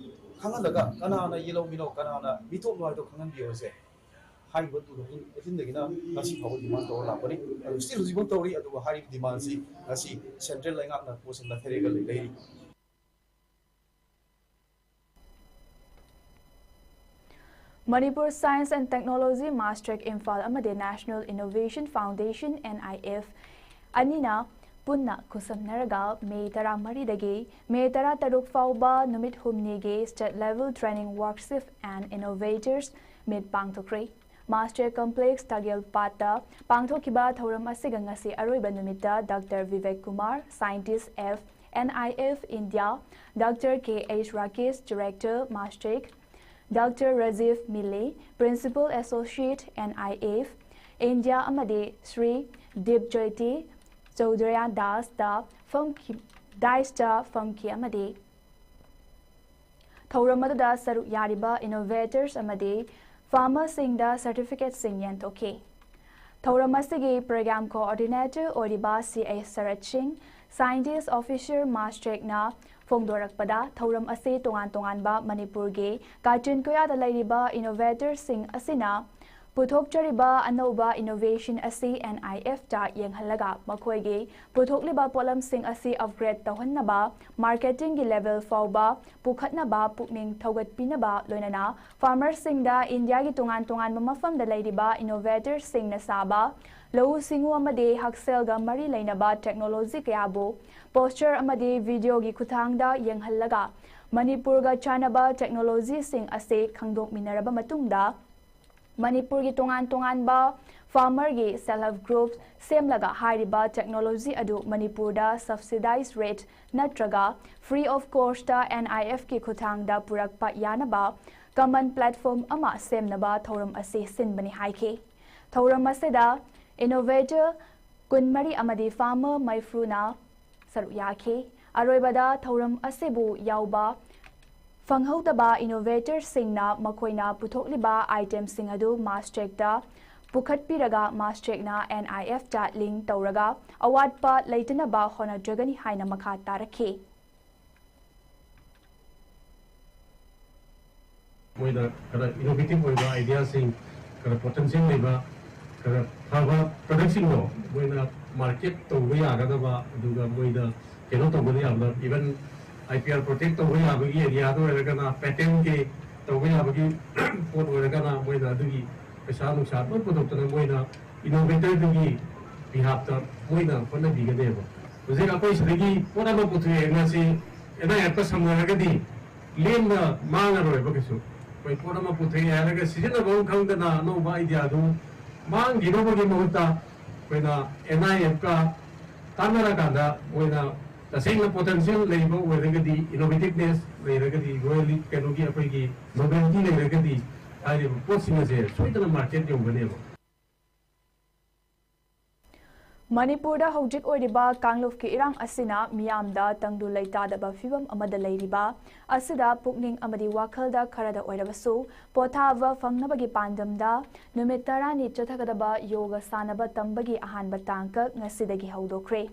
ꯈꯪꯍꯜꯂꯒ ꯀꯅꯥꯅ ꯌꯦꯜꯍꯧꯃꯤꯅꯣ, ꯀꯅꯥꯅ ꯃꯤꯇꯣꯞꯅꯣ ꯍꯥꯏꯗꯣ ꯈꯪꯍꯟꯕꯤꯌꯨ ꯍꯥꯏꯁꯦ ꯍꯥꯏꯔꯤꯕ two thousand eighteen ꯗꯒꯤꯅ ꯉꯁꯤ ꯐꯥꯎꯕ demand ꯇꯧꯔ ꯂꯥꯛꯄꯅꯤ꯫ ꯑꯗꯨ still ꯍꯧꯖꯤꯛꯐꯥꯎ ꯇꯧꯔꯤ, ꯑꯗꯨꯒ ꯍꯥꯏꯔꯤꯕ demandꯁꯤ ꯉꯁꯤ central ꯂꯩꯉꯥꯛꯅ ꯄꯣꯠꯁꯤ ꯅꯠꯊꯔꯒ ꯂꯩ-, ꯂꯩꯔꯤ꯫ Manipur Science and Technology, MASTECH Imphal ꯑꯃꯗꯤ National Innovation Foundation, NIF, ꯑꯅꯤꯅ ꯄꯨꯟꯅ ꯈꯨꯠꯁꯝꯅꯔꯒ ꯃꯦ ꯇꯔꯥꯃꯔꯤꯗꯒꯤ ꯃꯦ ꯇꯔꯥꯇꯔꯨꯛ ꯐꯥꯎꯕ ꯅꯨꯃꯤꯠ ꯍꯨꯝꯅꯤꯒꯤ State Level Training Workshop and Innovators Meet ꯄꯥꯡꯊꯣꯛꯈ꯭ꯔꯦ꯫ MASTECH Complex ꯇꯥꯒꯦꯜ ꯄꯥꯠꯇ ꯄꯥꯡꯊꯣꯛꯈꯤꯕ ꯊꯧꯔꯝ ꯑꯁꯤꯒ ꯉꯁꯤ ꯑꯔꯣꯏꯕ ꯅꯨꯃꯤꯠꯇ Doctor Vivek Kumar, Scientist F, NIF India, Doctor K H Rakesh, Director, MASTECH, Doctor Rajiv Mile, Principal Associate, NIF India, ꯑꯃꯗꯤ ꯁ꯭ꯔꯤ ꯗꯤꯞꯖꯣꯏꯇꯤ ꯆꯧꯙꯨꯔꯤꯌꯥ ꯗꯥꯁꯇ ꯐꯝꯈꯤ, ꯗꯥꯏꯁꯇ ꯐꯝꯈꯤ ꯑꯃꯗꯤ ꯊꯧꯔꯝ ꯑꯗꯨꯗ ꯁꯔꯨꯛ ꯌꯥꯔꯤꯕ innovators ꯑꯃꯗꯤ farmerꯁꯤꯡꯗ certificateꯁꯤꯡ ꯌꯦꯟꯊꯣꯛꯈꯤ꯫ ꯊꯧꯔꯝ ꯑꯁꯤꯒꯤ program coordinator ꯑꯣꯏꯔꯤꯕ ꯁꯤ ꯑꯦꯁ ꯁꯔꯠ ꯁꯤꯡ, Scientist Officer MASTECHꯅ ꯐꯣꯡꯗꯣꯔꯛꯄꯗ, ꯊꯧꯔꯝ ꯑꯁꯤ ꯇꯣꯉꯥꯟ ꯇꯣꯉꯥꯟꯕ ꯃꯅꯤꯄꯨꯔꯒꯤ ꯀꯥꯆꯤꯟ ꯀꯣꯌꯥꯗ ꯂꯩꯔꯤꯕ innovatorꯁꯤꯡ ꯑꯁꯤꯅ ꯄꯨꯊꯣꯛꯆꯔꯤꯕ ꯑꯅꯧꯕ innovation ꯑꯁꯤ NIFꯇ ꯌꯦꯡꯍꯜꯂꯒ ꯃꯈꯣꯏꯒꯤ ꯄꯨꯊꯣꯛꯂꯤꯕ ꯄꯣꯠꯂꯝꯁꯤꯡ ꯑꯁꯤ upgrade ꯇꯧꯍꯟꯅꯕ, marketingꯒꯤ level ꯐꯥꯎꯕ ꯄꯨꯈꯠꯅꯕ ꯄꯨꯛꯅꯤꯡ ꯊꯧꯒꯠꯄꯤꯅꯕ, ꯂꯣꯏꯅꯅ farmerꯁꯤꯡꯗ ꯏꯟꯗꯤꯌꯥꯒꯤ ꯇꯣꯉꯥꯟ ꯇꯣꯉꯥꯟꯕ ꯃꯐꯝꯗ ꯂꯩꯔꯤꯕ innovatorꯁꯤꯡꯅ ꯁꯥꯕ ꯂꯧꯎ ꯁꯤꯡꯎ ꯑꯃꯗꯤ ꯍꯛꯁꯦꯜꯒ ꯃꯔꯤ ꯂꯩꯅꯕ technology ꯀꯌꯥꯕꯨ poster ꯑꯃꯗꯤ videoꯒꯤ ꯈꯨꯠꯊꯥꯡꯗ ꯌꯦꯡꯍꯜꯂꯒ ꯃꯅꯤꯄꯨꯔꯒ ꯆꯥꯟꯅꯕ technologyꯁꯤꯡ ꯑꯁꯤ ꯈꯪꯗꯣꯛꯃꯤꯟꯅꯔꯕ ꯃꯇꯨꯡꯗ ꯃꯅꯤꯄꯨꯔꯒꯤ ꯇꯣꯉꯥꯟ ꯇꯣꯉꯥꯟꯕ farmerꯒꯤ self help group ꯁꯦꯝꯂꯒ ꯍꯥꯏꯔꯤꯕ technology ꯑꯗꯨ ꯃꯅꯤꯄꯨꯔꯗ subsidized rate ꯅꯠꯇ꯭ꯔꯒ free of costꯇ NIFꯀꯤ ꯈꯨꯠꯊꯥꯡꯗ ꯄꯨꯔꯛꯄ ꯌꯥꯅꯕ common platform ꯑꯃ ꯁꯦꯝꯅꯕ ꯊꯧꯔꯝ ꯑꯁꯤ ꯁꯤꯟꯕꯅꯤ ꯍꯥꯏꯈꯤ꯫ ꯊꯧꯔꯝ ꯑꯁꯤꯗ innovator ꯀꯨꯟꯃꯔꯤ ꯑꯃꯗꯤ farmer ꯃꯔꯤꯐꯨꯅ ꯁꯔꯨꯛ ꯌꯥꯈꯤ꯫ ꯑꯔꯣꯏꯕꯗ ꯊꯧꯔꯝ ꯑꯁꯤꯕꯨ ꯌꯥꯎꯕ ꯐꯪꯍꯧꯗꯕ innovatorꯁꯤꯡꯅ ꯃꯈꯣꯏꯅ ꯄꯨꯊꯣꯛꯂꯤꯕ itemꯁꯤꯡ ꯑꯗꯨ MASTECꯇ ꯄꯨꯈꯠꯄꯤꯔꯒ MASTECꯅ NIFꯇ link ꯇꯧꯔꯒ ꯑꯋꯥꯠꯄ ꯂꯩꯇꯅꯕ ꯍꯣꯠꯅꯖꯒꯅꯤ ꯍꯥꯏꯅ ꯃꯈꯥ ꯇꯥꯔꯛꯈꯤ꯫ ꯃꯣꯏꯗ ꯈꯔ innovative ꯑꯣꯏꯕ ideaꯁꯤꯡ, ꯈꯔ potential ꯂꯩꯕ, ꯈꯔ ꯐꯕ productꯁꯤꯡꯗꯣ ꯃꯣꯏꯅ market ꯇꯧꯕ ꯌꯥꯒꯗꯕ, ꯑꯗꯨꯒ ꯃꯣꯏꯗ ꯀꯩꯅꯣ ꯇꯧꯕꯗ ꯌꯥꯝꯅ, even IPR protect ꯇꯧꯕ ꯌꯥꯕꯒꯤ areaꯗ ꯑꯣꯏꯔꯒꯅ, patentꯀꯤ ꯇꯧꯕ ꯌꯥꯕꯒꯤ ꯄꯣꯠ ꯑꯣꯏꯔꯒꯅ, ꯃꯣꯏꯅ ꯑꯗꯨꯒꯤ ꯄꯩꯁꯥ ꯅꯨꯡꯁꯥ ꯂꯣꯏ ꯄꯨꯊꯣꯛꯇꯅ ꯃꯣꯏꯅ innovatorꯗꯨꯒꯤ behalfꯇ ꯃꯣꯏꯅ ꯍꯣꯠꯅꯕꯤꯒꯅꯦꯕ꯫ ꯍꯧꯖꯤꯛ ꯑꯩꯈꯣꯏ ꯁꯤꯗꯒꯤ ꯄꯣꯠ ꯑꯃ ꯄꯨꯊꯣꯛꯑꯦ ꯉꯁꯤ, NIFꯀ ꯁꯝꯅꯔꯒꯗꯤ ꯂꯦꯝꯅ ꯃꯥꯡꯉꯔꯣꯏꯕ ꯀꯩꯁꯨ꯫ ꯑꯩꯈꯣꯏ ꯄꯣꯠ ꯑꯃ ꯄꯨꯊꯣꯛꯑꯦ ꯍꯥꯏꯔꯒ ꯁꯤꯖꯤꯟꯅꯕ ꯑꯃ ꯈꯪꯗꯅ ꯑꯅꯧꯕ ideaꯗꯨ ꯃꯥꯡꯈꯤꯅꯕꯒꯤ ꯃꯍꯨꯠꯇ ꯑꯩꯈꯣꯏꯅ NIFꯀ ꯇꯥꯟꯅꯔꯀꯥꯟꯗ ꯃꯣꯏꯅ ꯇꯁꯦꯡꯅ potential ꯂꯩꯕ ꯑꯣꯏꯔꯒꯗꯤ, innovativeness ꯂꯩꯔꯒꯗꯤ, royalty, ꯀꯩꯅꯣꯒꯤ ꯑꯩꯈꯣꯏꯒꯤ novelty ꯂꯩꯔꯒꯗꯤ ꯍꯥꯏꯔꯤꯕ ꯄꯣꯠꯁꯤꯡ ꯑꯁꯦ ꯁꯣꯏꯗꯅ market ꯌꯧꯒꯅꯦꯕ꯫ ꯃꯅꯤꯄꯨꯔꯗ ꯍꯧꯖꯤꯛ ꯑꯣꯏꯔꯤꯕ ꯀꯥꯡꯂꯨꯞꯀꯤ ꯏꯔꯥꯡ ꯑꯁꯤꯅ ꯃꯤꯌꯥꯝꯗ ꯇꯪꯗꯨ ꯂꯩꯇꯥꯗꯕ ꯐꯤꯕꯝ ꯑꯃꯗ ꯂꯩꯔꯤꯕ ꯑꯁꯤꯗ ꯄꯨꯛꯅꯤꯡ ꯑꯃꯗꯤ ꯋꯥꯈꯜꯗ ꯈꯔꯗ ꯑꯣꯏꯔꯕꯁꯨ ꯄꯣꯊꯥꯕ ꯐꯪꯅꯕꯒꯤ ꯄꯥꯟꯗꯝꯗ ꯅꯨꯃꯤꯠ ꯇꯔꯥꯅꯤ ꯆꯠꯊꯒꯗꯕ ꯌꯣꯒ ꯁꯥꯟꯅꯕ ꯇꯝꯕꯒꯤ ꯑꯍꯥꯟꯕ ꯇꯥꯡꯀꯛ ꯉꯁꯤꯗꯒꯤ ꯍꯧꯗꯣꯛꯈ꯭ꯔꯦ꯫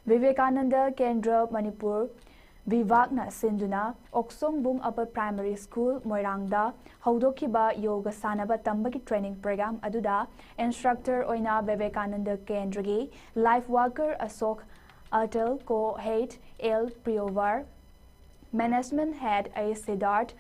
ꯚꯤꯚꯦꯀꯥꯅꯟꯗ ꯀꯦꯟꯗ꯭ꯔ ꯃꯅꯤꯄꯨꯔ ꯚꯤꯚꯥꯒꯅ ꯁꯤꯟꯗꯨꯅ ꯑꯣꯛꯁꯣꯡꯕꯨꯡ Upper Primary School ꯃꯣꯏꯔꯥꯡꯗ ꯍꯧꯗꯣꯛꯈꯤꯕ ꯌꯣꯒ ꯁꯥꯟꯅꯕ ꯇꯝꯕꯒꯤ training program ꯑꯗꯨꯗ instructor ꯑꯣꯏꯅ ꯚꯤꯚꯦꯀꯥꯅꯟꯗ ꯀꯦꯟꯗ꯭ꯔꯒꯤ life worker Ashok Atal, co-head L Priyovar, management head A Siddharth,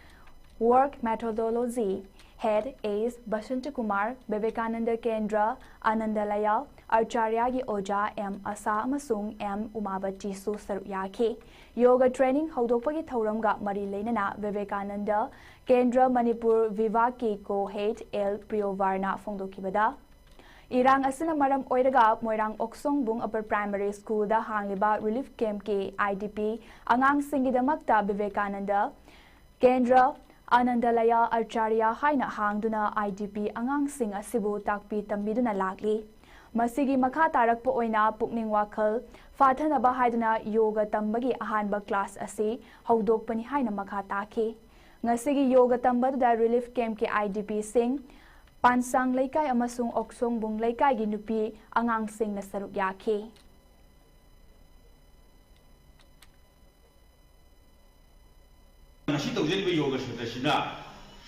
work methodology Head S Basanta Kumar, Vivekananda Kendra, Anandalaya, Acharya ꯒꯤ ꯑꯣꯖꯥ M ꯑꯁꯥ ꯑꯃꯁꯨꯡ M ꯎꯃꯥꯕꯇꯤꯁꯨ ꯁꯔꯨꯛ ꯌꯥꯈꯤ꯫ ꯌꯣꯒ training ꯍꯧꯗꯣꯛꯄꯒꯤ ꯊꯧꯔꯝꯒ ꯃꯔꯤ ꯂꯩꯅꯅ ꯚꯤꯕꯦꯀꯥꯅꯟꯗ ꯀꯦꯟꯗ꯭ꯔ ꯃꯅꯤꯄꯨꯔ ꯚꯤꯚꯥꯒꯀꯤ co-head L ꯄ꯭ꯔꯤꯌꯣꯚꯥꯔꯅ ꯐꯣꯡꯗꯣꯛꯈꯤꯕꯗ, ꯏꯔꯥꯡ ꯑꯁꯤꯅ ꯃꯔꯝ ꯑꯣꯏꯔꯒ ꯃꯣꯏꯔꯥꯡ ꯑꯣꯛꯁꯣꯡꯕꯨꯡ Upper Primary Schoolꯗ ꯍꯥꯡꯂꯤꯕ relief campꯀꯤ IDP ꯑꯉꯥꯡꯁꯤꯡꯒꯤꯗꯃꯛꯇ ꯚꯤꯕꯦꯀꯥꯅꯟꯗ ꯀꯦꯟꯗ꯭ꯔ ꯑꯅꯟꯗꯂꯌꯥ ꯑꯆꯥꯔꯌ ꯍꯥꯏꯅ ꯍꯥꯡꯗꯨꯅ IDP ꯑꯉꯥꯡꯁꯤꯡ ꯑꯁꯤꯕꯨ ꯇꯥꯛꯄꯤ ꯇꯝꯕꯤꯗꯨꯅ ꯂꯥꯛꯂꯤ꯫ ꯃꯁꯤꯒꯤ ꯃꯈꯥ ꯇꯥꯔꯛꯄ ꯑꯣꯏꯅ ꯄꯨꯛꯅꯤꯡ ꯋꯥꯈꯜ ꯐꯥꯊꯅꯕ ꯍꯥꯏꯗꯨꯅ ꯌꯣꯒ ꯇꯝꯕꯒꯤ ꯑꯍꯥꯟꯕ class ꯑꯁꯤ ꯍꯧꯗꯣꯛꯄꯅꯤ ꯍꯥꯏꯅ ꯃꯈꯥ ꯇꯥꯈꯤ꯫ ꯉꯁꯤꯒꯤ ꯌꯣꯒ ꯇꯝꯕꯗꯨꯗ relief campꯀꯤ IDPꯁꯤꯡ, ꯄꯥꯟꯁꯥꯡ ꯂꯩꯀꯥꯏ ꯑꯃꯁꯨꯡ ꯑꯣꯛꯁꯣꯡꯕꯨꯡ ꯂꯩꯀꯥꯏꯒꯤ ꯅꯨꯄꯤ ꯑꯉꯥꯡꯁꯤꯡꯅ ꯁꯔꯨꯛ ꯌꯥꯈꯤ꯫ ꯉꯁꯤ ꯇꯧꯖꯔꯤꯕ ꯌꯣꯒ ꯁꯦꯟꯇꯔꯁꯤꯅ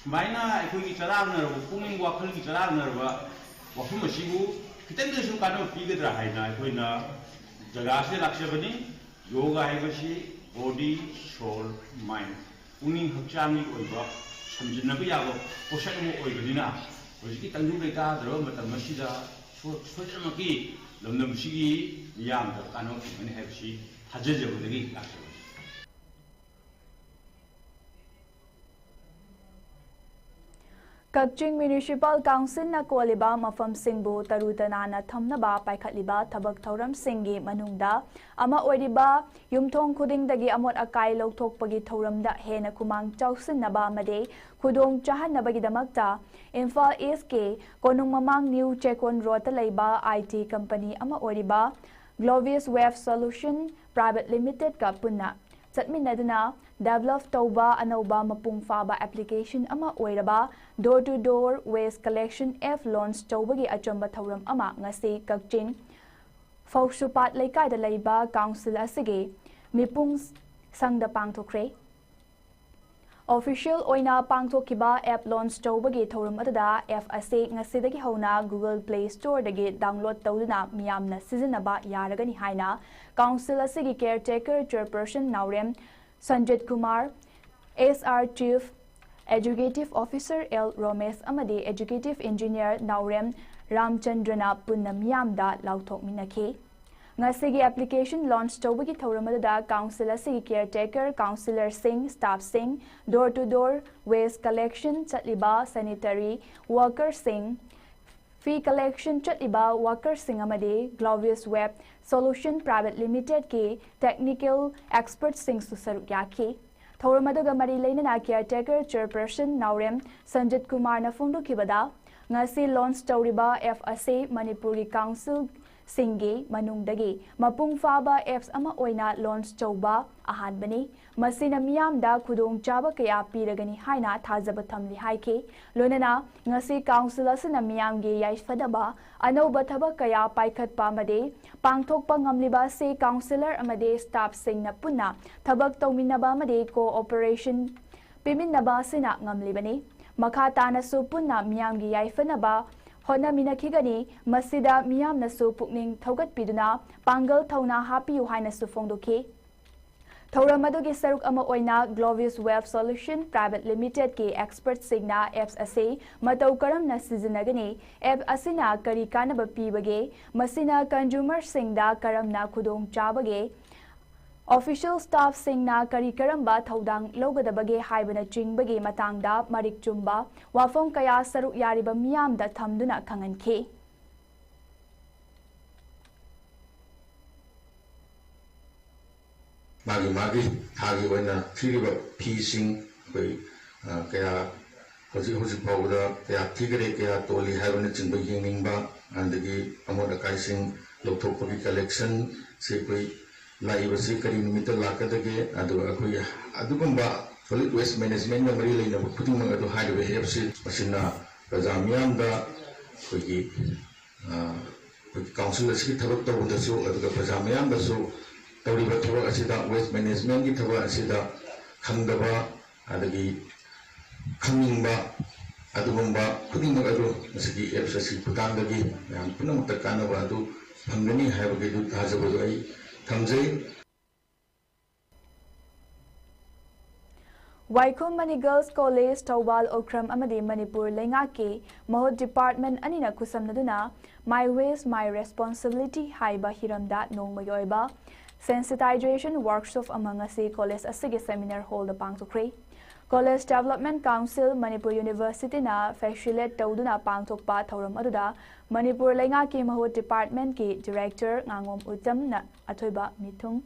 ꯁꯨꯃꯥꯏꯅ ꯑꯩꯈꯣꯏꯒꯤ ꯆꯔꯥꯡꯅꯔꯕ, ꯄꯨꯛꯅꯤꯡ ꯋꯥꯈꯜꯒꯤ ꯆꯔꯥꯡꯅꯔꯕ ꯋꯥꯐꯝ ꯑꯁꯤꯕꯨ ꯈꯤꯇꯪꯗꯁꯨ ꯀꯥꯟꯅꯕ ꯄꯤꯒꯗ꯭ꯔꯥ ꯍꯥꯏꯅ ꯑꯩꯈꯣꯏꯅ ꯖꯒꯥ ꯑꯁꯤꯗ ꯂꯥꯛꯆꯕꯅꯤ꯫ ꯌꯣꯒ ꯍꯥꯏꯕꯁꯤ body, soul, mind, ꯄꯨꯛꯅꯤꯡ ꯍꯛꯆꯥꯡꯒꯤ ꯑꯣꯏꯕ ꯁꯝꯖꯤꯟꯅꯕ ꯌꯥꯕ ꯄꯣꯠꯁꯛ ꯑꯃ ꯑꯣꯏꯕꯅꯤꯅ, ꯍꯧꯖꯤꯛꯀꯤ ꯇꯪꯗꯨ ꯂꯩꯇꯥꯗ꯭ꯔꯕ ꯃꯇꯝ ꯑꯁꯤꯗ ꯁꯣ-, ꯁꯣꯏꯗꯅꯃꯛꯀꯤ ꯂꯝꯗꯝꯁꯤꯒꯤ ꯃꯤꯌꯥꯝꯗ ꯀꯥꯟꯅꯕ ꯐꯪꯒꯅꯤ ꯍꯥꯏꯕꯁꯤ ꯊꯥꯖꯖꯕꯗꯒꯤ ꯂꯥꯛꯆꯕꯅꯤ꯫ ꯀꯛꯆꯤꯡ Municipal Councilꯅ ꯀꯣꯜꯂꯤꯕ ꯃꯐꯝꯁꯤꯡꯕꯨ ꯇꯔꯨ ꯇꯅꯥꯟꯅ ꯊꯝꯅꯕ ꯄꯥꯏꯈꯠꯂꯤꯕ ꯊꯕꯛ ꯊꯧꯔꯝꯁꯤꯡꯒꯤ ꯃꯅꯨꯡꯗ ꯑꯃ ꯑꯣꯏꯔꯤꯕ ꯌꯨꯝꯊꯣꯡ ꯈꯨꯗꯤꯡꯗꯒꯤ ꯑꯃꯣꯠ ꯑꯀꯥꯏ ꯂꯧꯊꯣꯛꯄꯒꯤ ꯊꯧꯔꯝꯗ ꯍꯦꯟꯅ ꯈꯨꯃꯥꯡ ꯆꯥꯎꯁꯤꯟꯅꯕ ꯑꯃꯗꯤ ꯈꯨꯗꯣꯡ ꯆꯥꯍꯟꯅꯕꯒꯤꯗꯃꯛꯇ ꯏꯝꯐꯥꯜ Eastꯀꯤ ꯀꯣꯅꯨꯡ ꯃꯃꯥꯡ New Chekon Roadꯇ ꯂꯩꯕ IT company ꯑꯃ ꯑꯣꯏꯔꯤꯕ Glovis Web Solution Private Limitedꯀ ꯄꯨꯟꯅ ꯆꯠꯃꯤꯟꯅꯗꯨꯅ develop ꯇꯧꯕ ꯑꯅꯧꯕ ꯃꯄꯨꯡ ꯐꯥꯕ application ꯑꯃ ꯑꯣꯏꯔꯕ door to door waste collection app launch ꯇꯧꯕꯒꯤ ꯑꯆꯝꯕ ꯊꯧꯔꯝ ꯑꯃ ꯉꯁꯤ ꯀꯛꯆꯤꯡ ꯐꯧꯁꯨꯄꯥꯠ ꯂꯩꯀꯥꯏꯗ ꯂꯩꯕ council ꯑꯁꯤꯒꯤ ꯃꯤꯄꯨꯡ ꯁꯪꯗ ꯄꯥꯡꯊꯣꯛꯈ꯭ꯔꯦ꯫ Official ꯑꯣꯏꯅ ꯄꯥꯡꯊꯣꯛꯈꯤꯕ app launch ꯇꯧꯕꯒꯤ ꯊꯧꯔꯝ ꯑꯗꯨꯗ app ꯑꯁꯤ ꯉꯁꯤꯗꯒꯤ ꯍꯧꯅ Google Play Storeꯗꯒꯤ download ꯇꯧꯗꯨꯅ ꯃꯤꯌꯥꯝꯅ ꯁꯤꯖꯤꯟꯅꯕ ꯌꯥꯔꯒꯅꯤ ꯍꯥꯏꯅ council ꯑꯁꯤꯒꯤ caretaker chairperson ꯅꯥꯎꯔꯦꯝ Sanjit Kumar, HR Chief Executive Officer L Romesh ꯑꯃꯗꯤ Executive Engineer ꯅꯥꯎꯔꯦꯝ ꯔꯥꯝꯆꯟꯗ꯭ꯔꯅ ꯄꯨꯟꯅ ꯃꯤꯌꯥꯝꯗ ꯂꯥꯎꯊꯣꯛꯃꯤꯟꯅꯈꯤ꯫ ꯉꯁꯤꯒꯤ application launch ꯇꯧꯕꯒꯤ ꯊꯧꯔꯝ ꯑꯗꯨꯗ council ꯑꯁꯤꯒꯤ caretaker councillorꯁꯤꯡ, staffꯁꯤꯡ, door to door waste collection ꯆꯠꯂꯤꯕ sanitary workerꯁꯤꯡ, fee collection ꯆꯠꯂꯤꯕ workerꯁꯤꯡ ꯑꯃꯗꯤ Glovius Web Solution Private Limitedꯀꯤ technical expertꯁꯤꯡꯁꯨ ꯁꯔꯨꯛ ꯌꯥꯈꯤ꯫ ꯊꯧꯔꯝ ꯑꯗꯨꯒ ꯃꯔꯤ ꯂꯩꯅꯅ caretaker chairperson ꯅꯥꯎꯔꯦꯝ ꯁꯟꯖꯤꯠ ꯀꯨꯃꯥꯔꯅ ꯐꯣꯡꯗꯣꯛꯈꯤꯕꯗ, ꯉꯁꯤ launch ꯇꯧꯔꯤꯕ app ꯑꯁꯤ ꯃꯅꯤꯄꯨꯔꯒꯤ councilꯁꯤꯡꯒꯤ ꯃꯅꯨꯡꯗꯒꯤ ꯃꯄꯨꯡ ꯐꯥꯕ apps ꯑꯃ ꯑꯣꯏꯅ launch ꯇꯧꯕ ꯑꯍꯥꯟꯕꯅꯤ꯫ ꯃꯁꯤꯅ ꯃꯤꯌꯥꯝꯗ ꯈꯨꯗꯣꯡꯆꯥꯕ ꯀꯌꯥ ꯄꯤꯔꯒꯅꯤ ꯍꯥꯏꯅ ꯊꯥꯖꯕ ꯊꯝꯂꯤ ꯍꯥꯏꯈꯤ꯫ ꯂꯣꯏꯅꯅ ꯉꯁꯤ council ꯑꯁꯤꯅ ꯃꯤꯌꯥꯝꯒꯤ ꯌꯥꯏꯐꯅꯕ ꯑꯅꯧꯕ ꯊꯕꯛ ꯀꯌꯥ ꯄꯥꯏꯈꯠꯄ ꯑꯃꯗꯤ ꯄꯥꯡꯊꯣꯛꯄ ꯉꯝꯂꯤꯕ ꯑꯁꯤ councillor ꯑꯃꯗꯤ staffꯁꯤꯡꯅ ꯄꯨꯟꯅ ꯊꯕꯛ ꯇꯧꯃꯤꯟꯅꯕ ꯑꯃꯗꯤ cooperation ꯄꯤꯃꯤꯟꯅꯕ ꯑꯁꯤꯅ ꯉꯝꯂꯤꯕꯅꯤ꯫ ꯃꯈꯥ ꯇꯥꯅꯁꯨ ꯄꯨꯟꯅ ꯃꯤꯌꯥꯝꯒꯤ ꯌꯥꯏꯐꯅꯕ ꯍꯣꯠꯅꯃꯤꯟꯅꯈꯤꯒꯅꯤ꯫ ꯃꯁꯤꯗ ꯃꯤꯌꯥꯝꯅꯁꯨ ꯄꯨꯛꯅꯤꯡ ꯊꯧꯒꯠꯄꯤꯗꯨꯅ ꯄꯥꯡꯒꯜ ꯊꯧꯅꯥ ꯍꯥꯞꯄꯤꯌꯨ ꯍꯥꯏꯅꯁꯨ ꯐꯣꯡꯗꯣꯛꯈꯤ꯫ ꯊꯧꯔꯝ ꯑꯗꯨꯒꯤ ꯁꯔꯨꯛ ꯑꯃ ꯑꯣꯏꯅ Glovius Web Solution Private Limitedꯀꯤ expertꯁꯤꯡꯅ apps ꯑꯁꯤ ꯃꯇꯧ ꯀꯔꯝꯅ ꯁꯤꯖꯤꯟꯅꯒꯅꯤ, app ꯑꯁꯤꯅ ꯀꯔꯤ ꯀꯥꯟꯅꯕ ꯄꯤꯕꯒꯦ, ꯃꯁꯤꯅ consumerꯁꯤꯡꯗ ꯀꯔꯝꯅ ꯈꯨꯗꯣꯡꯆꯥꯕꯒꯦ, official staffꯁꯤꯡꯅ ꯀꯔꯤ ꯀꯔꯝꯕ ꯊꯧꯗꯥꯡ ꯂꯧꯒꯗꯕꯒꯦ ꯍꯥꯏꯕꯅꯆꯤꯡꯕꯒꯤ ꯃꯇꯥꯡꯗ ꯃꯔꯤꯛ ꯆꯨꯝꯕ ꯋꯥꯐꯝ ꯀꯌꯥ ꯁꯔꯨꯛ ꯌꯥꯔꯤꯕ ꯃꯤꯌꯥꯝꯗ ꯊꯝꯗꯨꯅ ꯈꯪꯍꯟꯈꯤ꯫ ꯃꯥꯒꯤ ꯃꯥꯒꯤ ꯊꯥꯒꯤ ꯑꯣꯏꯅ ꯊꯤꯔꯤꯕ ꯐꯤꯁꯤꯡ ꯑꯩꯈꯣꯏ, ꯑ, ꯀꯌꯥ ꯍꯧꯖꯤꯛ ꯍꯧꯖꯤꯛ ꯐꯥꯎꯕꯗ ꯀꯌꯥ ꯊꯤꯈꯔꯦ, ꯀꯌꯥ ꯇꯣꯜꯂꯤ ꯍꯥꯏꯕꯅꯆꯤꯡꯕ ꯌꯦꯡꯅꯤꯡꯕ, ꯑꯗꯒꯤ ꯑꯃꯣꯠ ꯑꯀꯥꯏꯁꯤꯡ ꯂꯧꯊꯣꯛꯄꯒꯤ collectionꯁꯤ ꯑꯩꯈꯣꯏ ꯂꯥꯛꯏꯕꯁꯤ ꯀꯔꯤ ꯅꯨꯃꯤꯠꯇ ꯂꯥꯛꯀꯗꯒꯦ, ꯑꯗꯨꯒ ꯑꯩꯈꯣꯏꯒꯤ ꯑꯗꯨꯒꯨꯝꯕ solid waste managementꯒ ꯃꯔꯤ ꯂꯩꯅꯕ ꯈꯨꯗꯤꯡꯃꯛ ꯑꯗꯨ ꯍꯥꯏꯔꯤꯕ appꯁꯤ ꯃꯁꯤꯅ ꯄ꯭ꯔꯖꯥ ꯃꯤꯌꯥꯝꯗ ꯑꯩꯈꯣꯏꯒꯤ ꯑ, ꯑꯩꯈꯣꯏꯒꯤ council ꯑꯁꯤꯒꯤ ꯊꯕꯛ ꯇꯧꯕꯗꯁꯨ, ꯑꯗꯨꯒ ꯄ꯭ꯔꯖꯥ ꯃꯤꯌꯥꯝꯗꯁꯨ ꯇꯧꯔꯤꯕ ꯊꯕꯛ ꯑꯁꯤꯗ, waste managementꯀꯤ ꯊꯕꯛ ꯑꯁꯤꯗ ꯈꯪꯗꯕ ꯑꯗꯒꯤ ꯈꯪꯅꯤꯡꯕ ꯑꯗꯨꯒꯨꯝꯕ ꯈꯨꯗꯤꯡꯃꯛ ꯑꯗꯨ ꯃꯁꯤꯒꯤ apps ꯑꯁꯤꯒꯤ ꯈꯨꯠꯊꯥꯡꯗꯒꯤ ꯃꯌꯥꯝ ꯄꯨꯝꯅꯃꯛꯇ ꯀꯥꯟꯅꯕ ꯑꯗꯨ ꯐꯪꯒꯅꯤ ꯍꯥꯏꯕꯒꯤ ꯑꯗꯨ ꯊꯥꯖꯕꯗꯨ ꯑꯩ ꯊꯝꯖꯩ꯫ ꯋꯥꯏꯈꯣꯝ ꯃꯅꯤ ꯒꯔꯜꯁ ꯀꯣꯂꯦꯖ, ꯊꯧꯕꯥꯜ, ꯎꯈ꯭ꯔꯝ ꯑꯃꯗꯤ ꯃꯅꯤꯄꯨꯔ ꯂꯩꯉꯥꯛꯀꯤ ꯃꯍꯨꯠ ꯗꯤꯄꯥꯔꯠꯃꯦꯟꯠ ꯑꯅꯤꯅ ꯈꯨꯠꯁꯝꯅꯗꯨꯅ My Waste My Responsibility ꯍꯥꯏꯕ ꯍꯤꯔꯝꯗ ꯅꯣꯡꯃꯒꯤ ꯑꯣꯏꯕ sensitization workshop ꯑꯃ ꯉꯁꯤ ꯀꯣꯂꯦꯖ ꯑꯁꯤꯒꯤ ꯁꯦꯃꯤꯅꯥꯔ ꯍꯣꯜꯗ ꯄꯥꯡꯊꯣꯛꯈ꯭ꯔꯦ꯫ ꯀꯣꯂꯦꯖ ꯗꯦꯕꯂꯞꯃꯦꯟꯠ ꯀꯥꯎꯟꯁꯤꯜ, ꯃꯅꯤꯄꯨꯔ ꯌꯨꯅꯤꯚꯔꯁꯤꯇꯤꯅ ꯐꯦꯁꯤꯂꯦꯠ ꯇꯧꯗꯨꯅ ꯄꯥꯡꯊꯣꯛꯄ ꯊꯧꯔꯝ ꯑꯗꯨꯗ ꯃꯅꯤꯄꯨꯔ ꯂꯩꯉꯥꯛꯀꯤ ꯃꯍꯨꯠ ꯗꯤꯄꯥꯔꯠꯃꯦꯟꯠꯀꯤ ꯗꯤꯔꯦꯛꯇꯔ ꯉꯥꯉꯣꯝ ꯎꯇꯝꯅ ꯑꯊꯣꯏꯕ ꯃꯤꯊꯨꯡ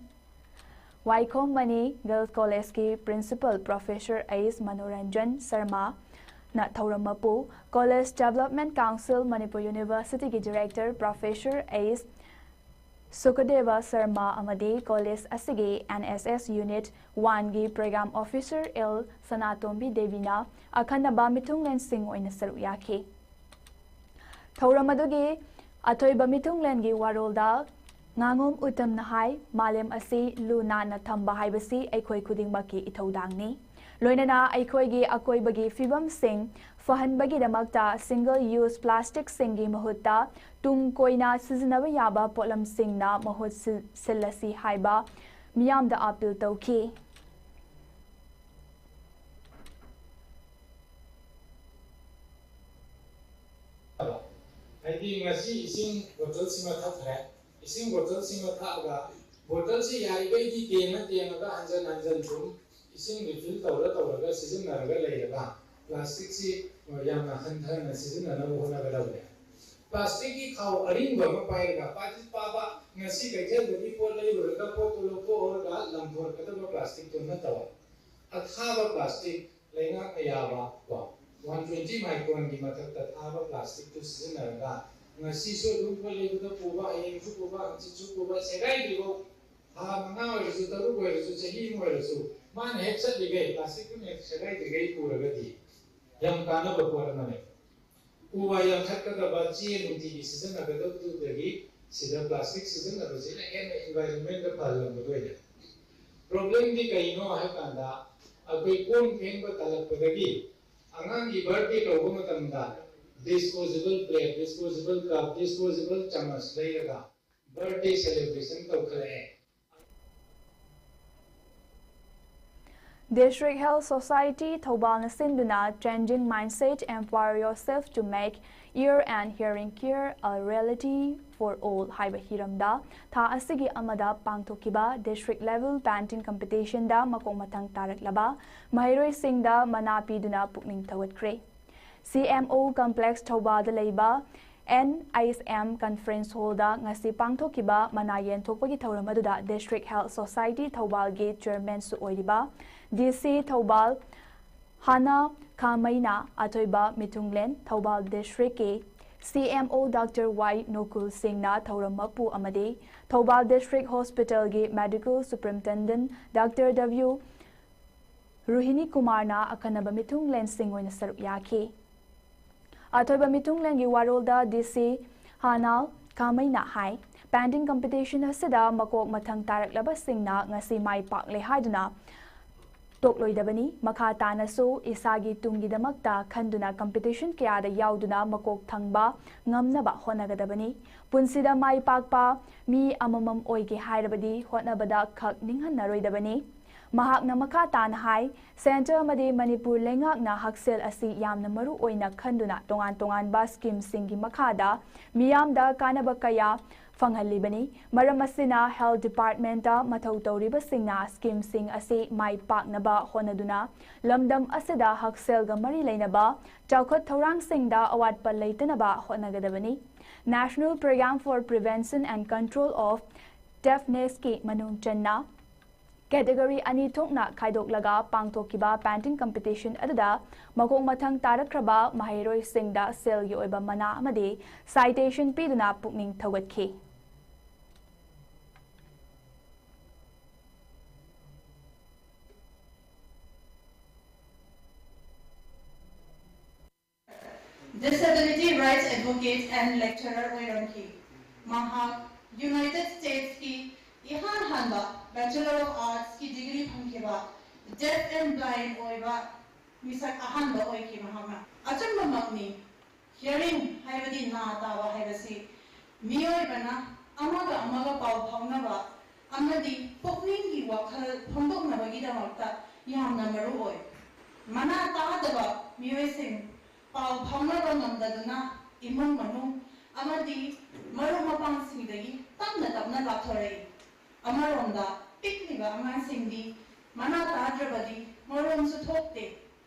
ꯋꯥꯏꯈꯣꯝ ꯃꯅꯤ ꯒꯔꯜꯁ ꯀꯣꯂꯦꯖꯀꯤ ꯄ꯭ꯔꯤꯟꯁꯤꯄꯜ ꯄ꯭ꯔꯣꯐꯦꯁꯔ ꯑꯩꯁ ꯃꯅꯣꯔꯟꯖꯟ ꯁꯔꯃꯥꯅ ꯊꯧꯔꯝ ꯃꯄꯨ, ꯀꯣꯂꯦꯖ ꯗꯦꯕꯂꯞꯃꯦꯟꯠ ꯀꯥꯎꯟꯁꯤꯜ, ꯃꯅꯤꯄꯨꯔ ꯌꯨꯅꯤꯚꯔꯁꯤꯇꯤꯒꯤ ꯗꯤꯔꯦꯛꯇꯔ ꯄ꯭ꯔꯣꯐꯦꯁꯔ ꯑꯩꯁ ꯁꯨꯀꯗꯦꯕ ꯁꯔꯃꯥ ꯑꯃꯗꯤ ꯀꯣꯂꯦꯖ ꯑꯁꯤꯒꯤ ꯑꯦꯟ ꯑꯦꯁ ꯑꯦꯁ ꯌꯨꯅꯤꯠ ꯋꯥꯟꯒꯤ ꯄ꯭ꯔꯣꯒ꯭ꯔꯥꯝ ꯑꯣꯐꯤꯁꯔ ꯑꯦꯜ ꯁꯅꯥꯇꯣꯝꯕꯤ ꯗꯦꯕꯤꯅ ꯑꯈꯟꯅꯕ ꯃꯤꯊꯨꯡꯂꯦꯟꯁꯤꯡ ꯑꯣꯏꯅ ꯁꯔꯨꯛ ꯌꯥꯈꯤ꯫ ꯊꯧꯔꯝ ꯑꯗꯨꯒꯤ ꯑꯊꯣꯏꯕ ꯃꯤꯊꯨꯡꯂꯦꯟꯒꯤ ꯋꯥꯔꯣꯜꯗ ꯉꯥꯉꯣꯝ ꯎꯇꯝꯅ ꯍꯥꯏ, ꯃꯥꯂꯦꯝ ꯑꯁꯤ ꯂꯨ ꯅꯥꯟꯅ ꯊꯝꯕ ꯍꯥꯏꯕꯁꯤ ꯑꯩꯈꯣꯏ ꯈꯨꯗꯤꯡꯃꯛꯀꯤ ꯏꯊꯧꯗꯥꯡꯅꯤ꯫ ꯂꯣꯏꯅꯅ ꯑꯩꯈꯣꯏꯒꯤ ꯑꯀꯣꯏꯕꯒꯤ ꯐꯤꯕꯝꯁꯤꯡ ꯐꯍꯟꯕꯒꯤꯗꯃꯛꯇ single use plasticꯁꯤꯡꯒꯤ ꯃꯍꯨꯠꯇ ꯇꯨꯡ ꯀꯣꯏꯅ ꯁꯤꯖꯤꯟꯅꯕ ꯌꯥꯕ ꯄꯣꯠꯂꯝꯁꯤꯡꯅ ꯃꯍꯨꯠ ꯁꯤꯜ-, ꯁꯤꯜꯂꯁꯤ ꯍꯥꯏꯕ ꯃꯤꯌꯥꯝꯗ ꯑꯥꯄꯤꯜ ꯇꯧꯈꯤ꯫ ꯍꯥꯏꯗꯤ ꯉꯁꯤ ꯏꯁꯤꯡ ꯕꯣꯇꯜꯁꯤꯃ ꯊꯛꯈ꯭ꯔꯦ꯫ ꯏꯁꯤꯡ ꯕꯣꯇꯜꯁꯤꯃ ꯊꯛꯑꯒ ꯕꯣꯇꯜꯁꯤ ꯌꯥꯔꯤꯈꯩꯗꯤ ꯇꯦꯡꯉ ꯇꯦꯡꯉꯒ ꯍꯟꯖꯟ ꯍꯟꯖꯟ ꯁꯨꯝ ꯏꯁꯤꯡ ꯔꯤꯐꯤꯜ ꯇꯧꯔ ꯇꯧꯔꯒ ꯁꯤꯖꯤꯟꯅꯔꯒ ꯂꯩꯔꯒ ꯄ꯭ꯂꯥꯁꯇꯤꯛꯁꯤ ꯌꯥꯝꯅ ꯍꯟꯊꯅ ꯁꯤꯖꯤꯟꯅꯅꯕ ꯍꯣꯠꯅꯒꯗꯕꯅꯦ꯫ ꯄ꯭ꯂꯥꯁꯇꯤꯛꯀꯤ ꯈꯥꯎ ꯑꯔꯤꯡꯕ ꯑꯃ ꯄꯥꯏꯔꯒ ꯄꯥꯗ꯭ꯔꯤꯛ ꯄꯥꯕ ꯉꯁꯤ ꯀꯩꯊꯦꯜꯗꯒꯤ ꯄꯣꯠ ꯂꯩꯔꯨꯔꯒ ꯄꯣꯠꯇꯨ ꯂꯧꯊꯣꯛꯑꯒ ꯂꯪꯊꯣꯔꯛꯀꯗꯕ ꯄ꯭ꯂꯥꯁꯇꯤꯛꯇꯨ ꯅꯠꯇꯕ, ꯑꯊꯥꯕ ꯄ꯭ꯂꯥꯁꯇꯤꯛ ꯂꯩꯉꯥꯛꯅ ꯌꯥꯕ ꯀꯣ, ꯋꯥꯟ ꯇ꯭ꯋꯦꯟꯇꯤ ꯃꯥꯏꯀ꯭ꯔꯣꯟꯒꯤ ꯃꯊꯛꯇ ꯊꯥꯕ ꯄ꯭ꯂꯥꯁꯇꯤꯛꯇꯨ ꯁꯤꯖꯤꯟꯅꯔꯒ ꯉꯁꯤꯁꯨ ꯑꯗꯨꯝ ꯄꯣꯠ ꯂꯩꯕꯗ ꯄꯨꯕ, ꯍꯌꯦꯡꯁꯨ ꯄꯨꯕ, ꯍꯪꯆꯤꯠꯁꯨ ꯄꯨꯕ, ꯁꯦꯒꯥꯏꯗ꯭ꯔꯤꯐꯥꯎ, ꯊꯥ ꯃꯉꯥ ꯑꯣꯏꯔꯁꯨ, ꯇꯔꯨꯛ ꯑꯣꯏꯔꯁꯨ, ꯆꯍꯤ ꯑꯃ ꯑꯣꯏꯔꯁꯨ, ꯃꯥꯅ ꯍꯦꯛ ꯆꯠꯂꯤꯈꯩ ꯄ꯭ꯂꯥꯁꯇꯤꯛꯇꯨꯅ ꯍꯦꯛ ꯁꯦꯒꯥꯏꯗ꯭ꯔꯤꯈꯩ ꯄꯨꯔꯒꯗꯤ ꯌꯥꯝ ꯀꯥꯟꯅꯕ ꯄꯣꯠ ꯑꯃꯅꯦ꯫ ꯎ ꯋꯥ ꯌꯥꯟꯊꯠꯀꯗꯕ, ꯆꯦ ꯅꯨꯡꯇꯤꯒꯤ ꯁꯤꯖꯤꯟꯅꯒꯗꯕꯗꯨꯗꯒꯤ ꯁꯤꯗ ꯄ꯭ꯂꯥꯁꯇꯤꯛ ꯁꯤꯖꯤꯟꯅꯕꯁꯤꯅ ꯍꯦꯟꯅ ꯏꯟꯚꯥꯏꯔꯟꯃꯦꯟꯗ ꯐꯍꯜꯂꯝꯒꯗꯣꯏꯅꯦ꯫ ꯄ꯭ꯔꯣꯕ꯭ꯂꯦꯝꯗꯤ ꯀꯩꯅꯣ ꯍꯥꯏ ꯀꯥꯟꯗ, ꯑꯩꯈꯣꯏ ꯀꯣꯟ ꯐꯦꯡꯕ ꯇꯜꯂꯛꯄꯗꯒꯤ ꯑꯉꯥꯡꯒꯤ ꯕꯥꯔꯗꯦ ꯇꯧꯕ ꯃꯇꯝꯗ ꯗꯤꯁꯄꯣꯖꯦꯕꯜ ꯄ꯭ꯂꯦꯠ, ꯗꯤꯁꯄꯣꯖꯦꯕꯜ ꯀꯞ, ꯗꯤꯁꯄꯣꯖꯦꯕꯜ ꯆꯃꯁ ꯂꯩꯔꯒ ꯕꯥꯔꯗꯦ ꯁꯦꯂꯦꯕ꯭ꯔꯦꯁꯟ ꯇꯧꯈꯠꯂꯛꯑꯦ꯫ District Health Society ꯊꯧꯕꯥꯜꯅ ꯁꯤꯟꯗꯨꯅ Changing Mindset, Empower Yourself to Make Ear and Hearing Care a Reality for All ꯍꯥꯏꯕ ꯍꯤꯔꯝꯗ ꯊꯥ ꯑꯁꯤꯒꯤ ꯑꯃꯗ ꯄꯥꯡꯊꯣꯛꯈꯤꯕ District Level Painting Competitionꯗ ꯃꯀꯣꯛ ꯃꯊꯪ ꯇꯥꯔꯛꯂꯕ ꯃꯍꯩꯔꯣꯏꯁꯤꯡꯗ ꯃꯅꯥ ꯄꯤꯗꯨꯅ ꯄꯨꯛꯅꯤꯡ ꯊꯧꯒꯠꯈ꯭ꯔꯦ꯫ C M O Complex ꯊꯧꯕꯥꯜꯗ ꯂꯩꯕ N I S M Conference Hallꯗ ꯉꯁꯤ ꯄꯥꯡꯊꯣꯛꯈꯤꯕ ꯃꯅꯥ ꯌꯦꯟꯊꯣꯛꯄꯒꯤ ꯊꯧꯔꯝ ꯑꯗꯨꯗ District Health Society ꯊꯧꯕꯥꯜꯒꯤ Chairmanꯁꯨ ꯑꯣꯏꯔꯤꯕ D C ꯊꯧꯕꯥꯜ ꯍꯥꯅꯥ ꯈꯥꯃꯩꯅ ꯑꯊꯣꯏꯕ ꯃꯤꯊꯨꯡꯂꯦꯟ, Thoubal Districtꯀꯤ C M O Doctor Y ꯅꯣꯀꯨꯜ ꯁꯤꯡꯅ ꯊꯧꯔꯝ ꯃꯄꯨ ꯑꯃꯗꯤ Thoubal District Hospitalꯒꯤ Medical Superintendent Doctor W ꯔꯣꯍꯤꯅꯤ ꯀꯨꯃꯥꯔꯅ ꯑꯈꯟꯅꯕ ꯃꯤꯊꯨꯡꯂꯦꯟꯁꯤꯡ ꯑꯣꯏꯅ ꯁꯔꯨꯛ ꯌꯥꯈꯤ꯫ ꯑꯊꯣꯏꯕ ꯃꯤꯊꯨꯡꯂꯦꯟꯒꯤ ꯋꯥꯔꯣꯜꯗ D C ꯍꯥꯅꯥ ꯈꯥꯃꯩꯅ ꯍꯥꯏ, Painting Competition ꯑꯁꯤꯗ ꯃꯀꯣꯛ ꯃꯊꯪ ꯇꯥꯔꯛꯂꯕꯁꯤꯡꯅ ꯉꯁꯤ ꯃꯥꯏ ꯄꯥꯛꯂꯦ ꯍꯥꯏꯗꯨꯅ ꯇꯣꯛꯂꯣꯏꯗꯕꯅꯤ꯫ ꯃꯈꯥ ꯇꯥꯅꯁꯨ ꯏꯁꯥꯒꯤ ꯇꯨꯡꯒꯤꯗꯃꯛꯇ ꯈꯟꯗꯨꯅ competition ꯀꯌꯥꯗ ꯌꯥꯎꯗꯨꯅ ꯃꯀꯣꯛ ꯊꯪꯕ ꯉꯝꯅꯕ ꯍꯣꯠꯅꯒꯗꯕꯅꯤ꯫ ꯄꯨꯟꯁꯤꯗ ꯃꯥꯏ ꯄꯥꯛꯄ ꯃꯤ ꯑꯃꯃꯝ ꯑꯣꯏꯒꯦ ꯍꯥꯏꯔꯕꯗꯤ ꯍꯣꯠꯅꯕꯗ ꯈꯛ ꯅꯤꯡꯍꯟꯅꯔꯣꯏꯗꯕꯅꯤ꯫ ꯃꯍꯥꯛꯅ ꯃꯈꯥ ꯇꯥꯅ ꯍꯥꯏ, Centre ꯑꯃꯗꯤ ꯃꯅꯤꯄꯨꯔ ꯂꯩꯉꯥꯛꯅ ꯍꯛꯁꯦꯜ ꯑꯁꯤ ꯌꯥꯝꯅ ꯃꯔꯨ ꯑꯣꯏꯅ ꯈꯟꯗꯨꯅ ꯇꯣꯉꯥꯟ ꯇꯣꯉꯥꯟꯕ schemeꯁꯤꯡꯒꯤ ꯃꯈꯥꯗ ꯃꯤꯌꯥꯝꯗ ꯀꯥꯟꯅꯕ ꯀꯌꯥ ꯐꯪꯍꯜꯂꯤꯕꯅꯤ꯫ ꯃꯔꯝ ꯑꯁꯤꯅ Health Departmentꯇ ꯃꯊꯧ ꯇꯧꯔꯤꯕꯁꯤꯡꯅ schemeꯁꯤꯡ ꯑꯁꯤ ꯃꯥꯏ ꯄꯥꯛꯅꯕ ꯍꯣꯠꯅꯗꯨꯅ ꯂꯝꯗꯝ ꯑꯁꯤꯗ ꯍꯛꯁꯦꯜꯒ ꯃꯔꯤ ꯂꯩꯅꯕ ꯆꯥꯎꯈꯠ ꯊꯧꯔꯥꯡꯁꯤꯡꯗ ꯑꯋꯥꯠꯄ ꯂꯩꯇꯅꯕ ꯍꯣꯠꯅꯒꯗꯕꯅꯤ꯫ National Programme for Prevention and Control of Deafnessꯀꯤ ꯃꯅꯨꯡ ꯆꯟꯅ category ꯑꯅꯤ ꯊꯣꯛꯅ ꯈꯥꯏꯗꯣꯛꯂꯒ ꯄꯥꯡꯊꯣꯛꯈꯤꯕ painting competition ꯑꯗꯨꯗ ꯃꯀꯣꯛ ꯃꯊꯪ ꯇꯥꯔꯛꯈ꯭ꯔꯕ ꯃꯍꯩꯔꯣꯏꯁꯤꯡꯗ ꯁꯦꯜꯒꯤ ꯑꯣꯏꯕ ꯃꯅꯥ ꯑꯃꯗꯤ citation ꯄꯤꯗꯨꯅ ꯄꯨꯛꯅꯤꯡ ꯊꯧꯒꯠꯈꯤ꯫ Disability Rights Advocate and Lecturer ꯑꯣꯏꯔꯝꯈꯤ꯫ ꯃꯍꯥꯛ United Statesꯀꯤ ꯏꯍꯥꯟ ꯍꯥꯟꯕ Bachelor of Artsꯀꯤ degree ꯐꯪꯈꯤꯕ deaf and blind ꯑꯣꯏꯕ ꯃꯤꯁꯛ ꯑꯍꯥꯟꯕ ꯑꯣꯏꯈꯤ꯫ ꯃꯍꯥꯛꯅ ꯑꯆꯨꯝꯕꯃꯛꯅꯤ, hearing ꯍꯥꯏꯕꯗꯤ ꯅꯥ ꯇꯥꯕ ꯍꯥꯏꯕꯁꯤ ꯃꯤꯑꯣꯏꯕꯅ ꯑꯃꯒ ꯑꯃꯒ ꯄꯥꯎ ꯐꯥꯎꯅꯕ ꯑꯃꯗꯤ ꯄꯨꯛꯅꯤꯡꯒꯤ ꯋꯥꯈꯜ ꯐꯣꯡꯗꯣꯛꯅꯕꯒꯤꯗꯃꯛꯇ ꯌꯥꯝꯅ ꯃꯔꯨ ꯑꯣꯏ꯫ ꯃꯅꯥ ꯇꯥꯗꯕ ꯃꯤꯑꯣꯏꯁꯤꯡ ꯄꯥꯎ ꯐꯥꯎꯅꯕ ꯉꯝꯗꯗꯨꯅ ꯏꯃꯨꯡ ꯃꯅꯨꯡ ꯑꯃꯗꯤ ꯃꯔꯨꯞ ꯃꯄꯥꯡꯁꯤꯡꯗꯒꯤ ꯇꯞꯅ ꯇꯞꯅ ꯂꯥꯞꯊꯣꯔꯛꯏ꯫ ꯑꯃꯔꯣꯝꯗ ꯄꯤꯛꯂꯤꯕ ꯑꯉꯥꯡꯁꯤꯡꯗꯤ ꯃꯅꯥ ꯇꯥꯗ꯭ꯔꯕꯗꯤ ꯃꯔꯣꯟꯁꯨ ꯊꯣꯛꯇꯦ꯫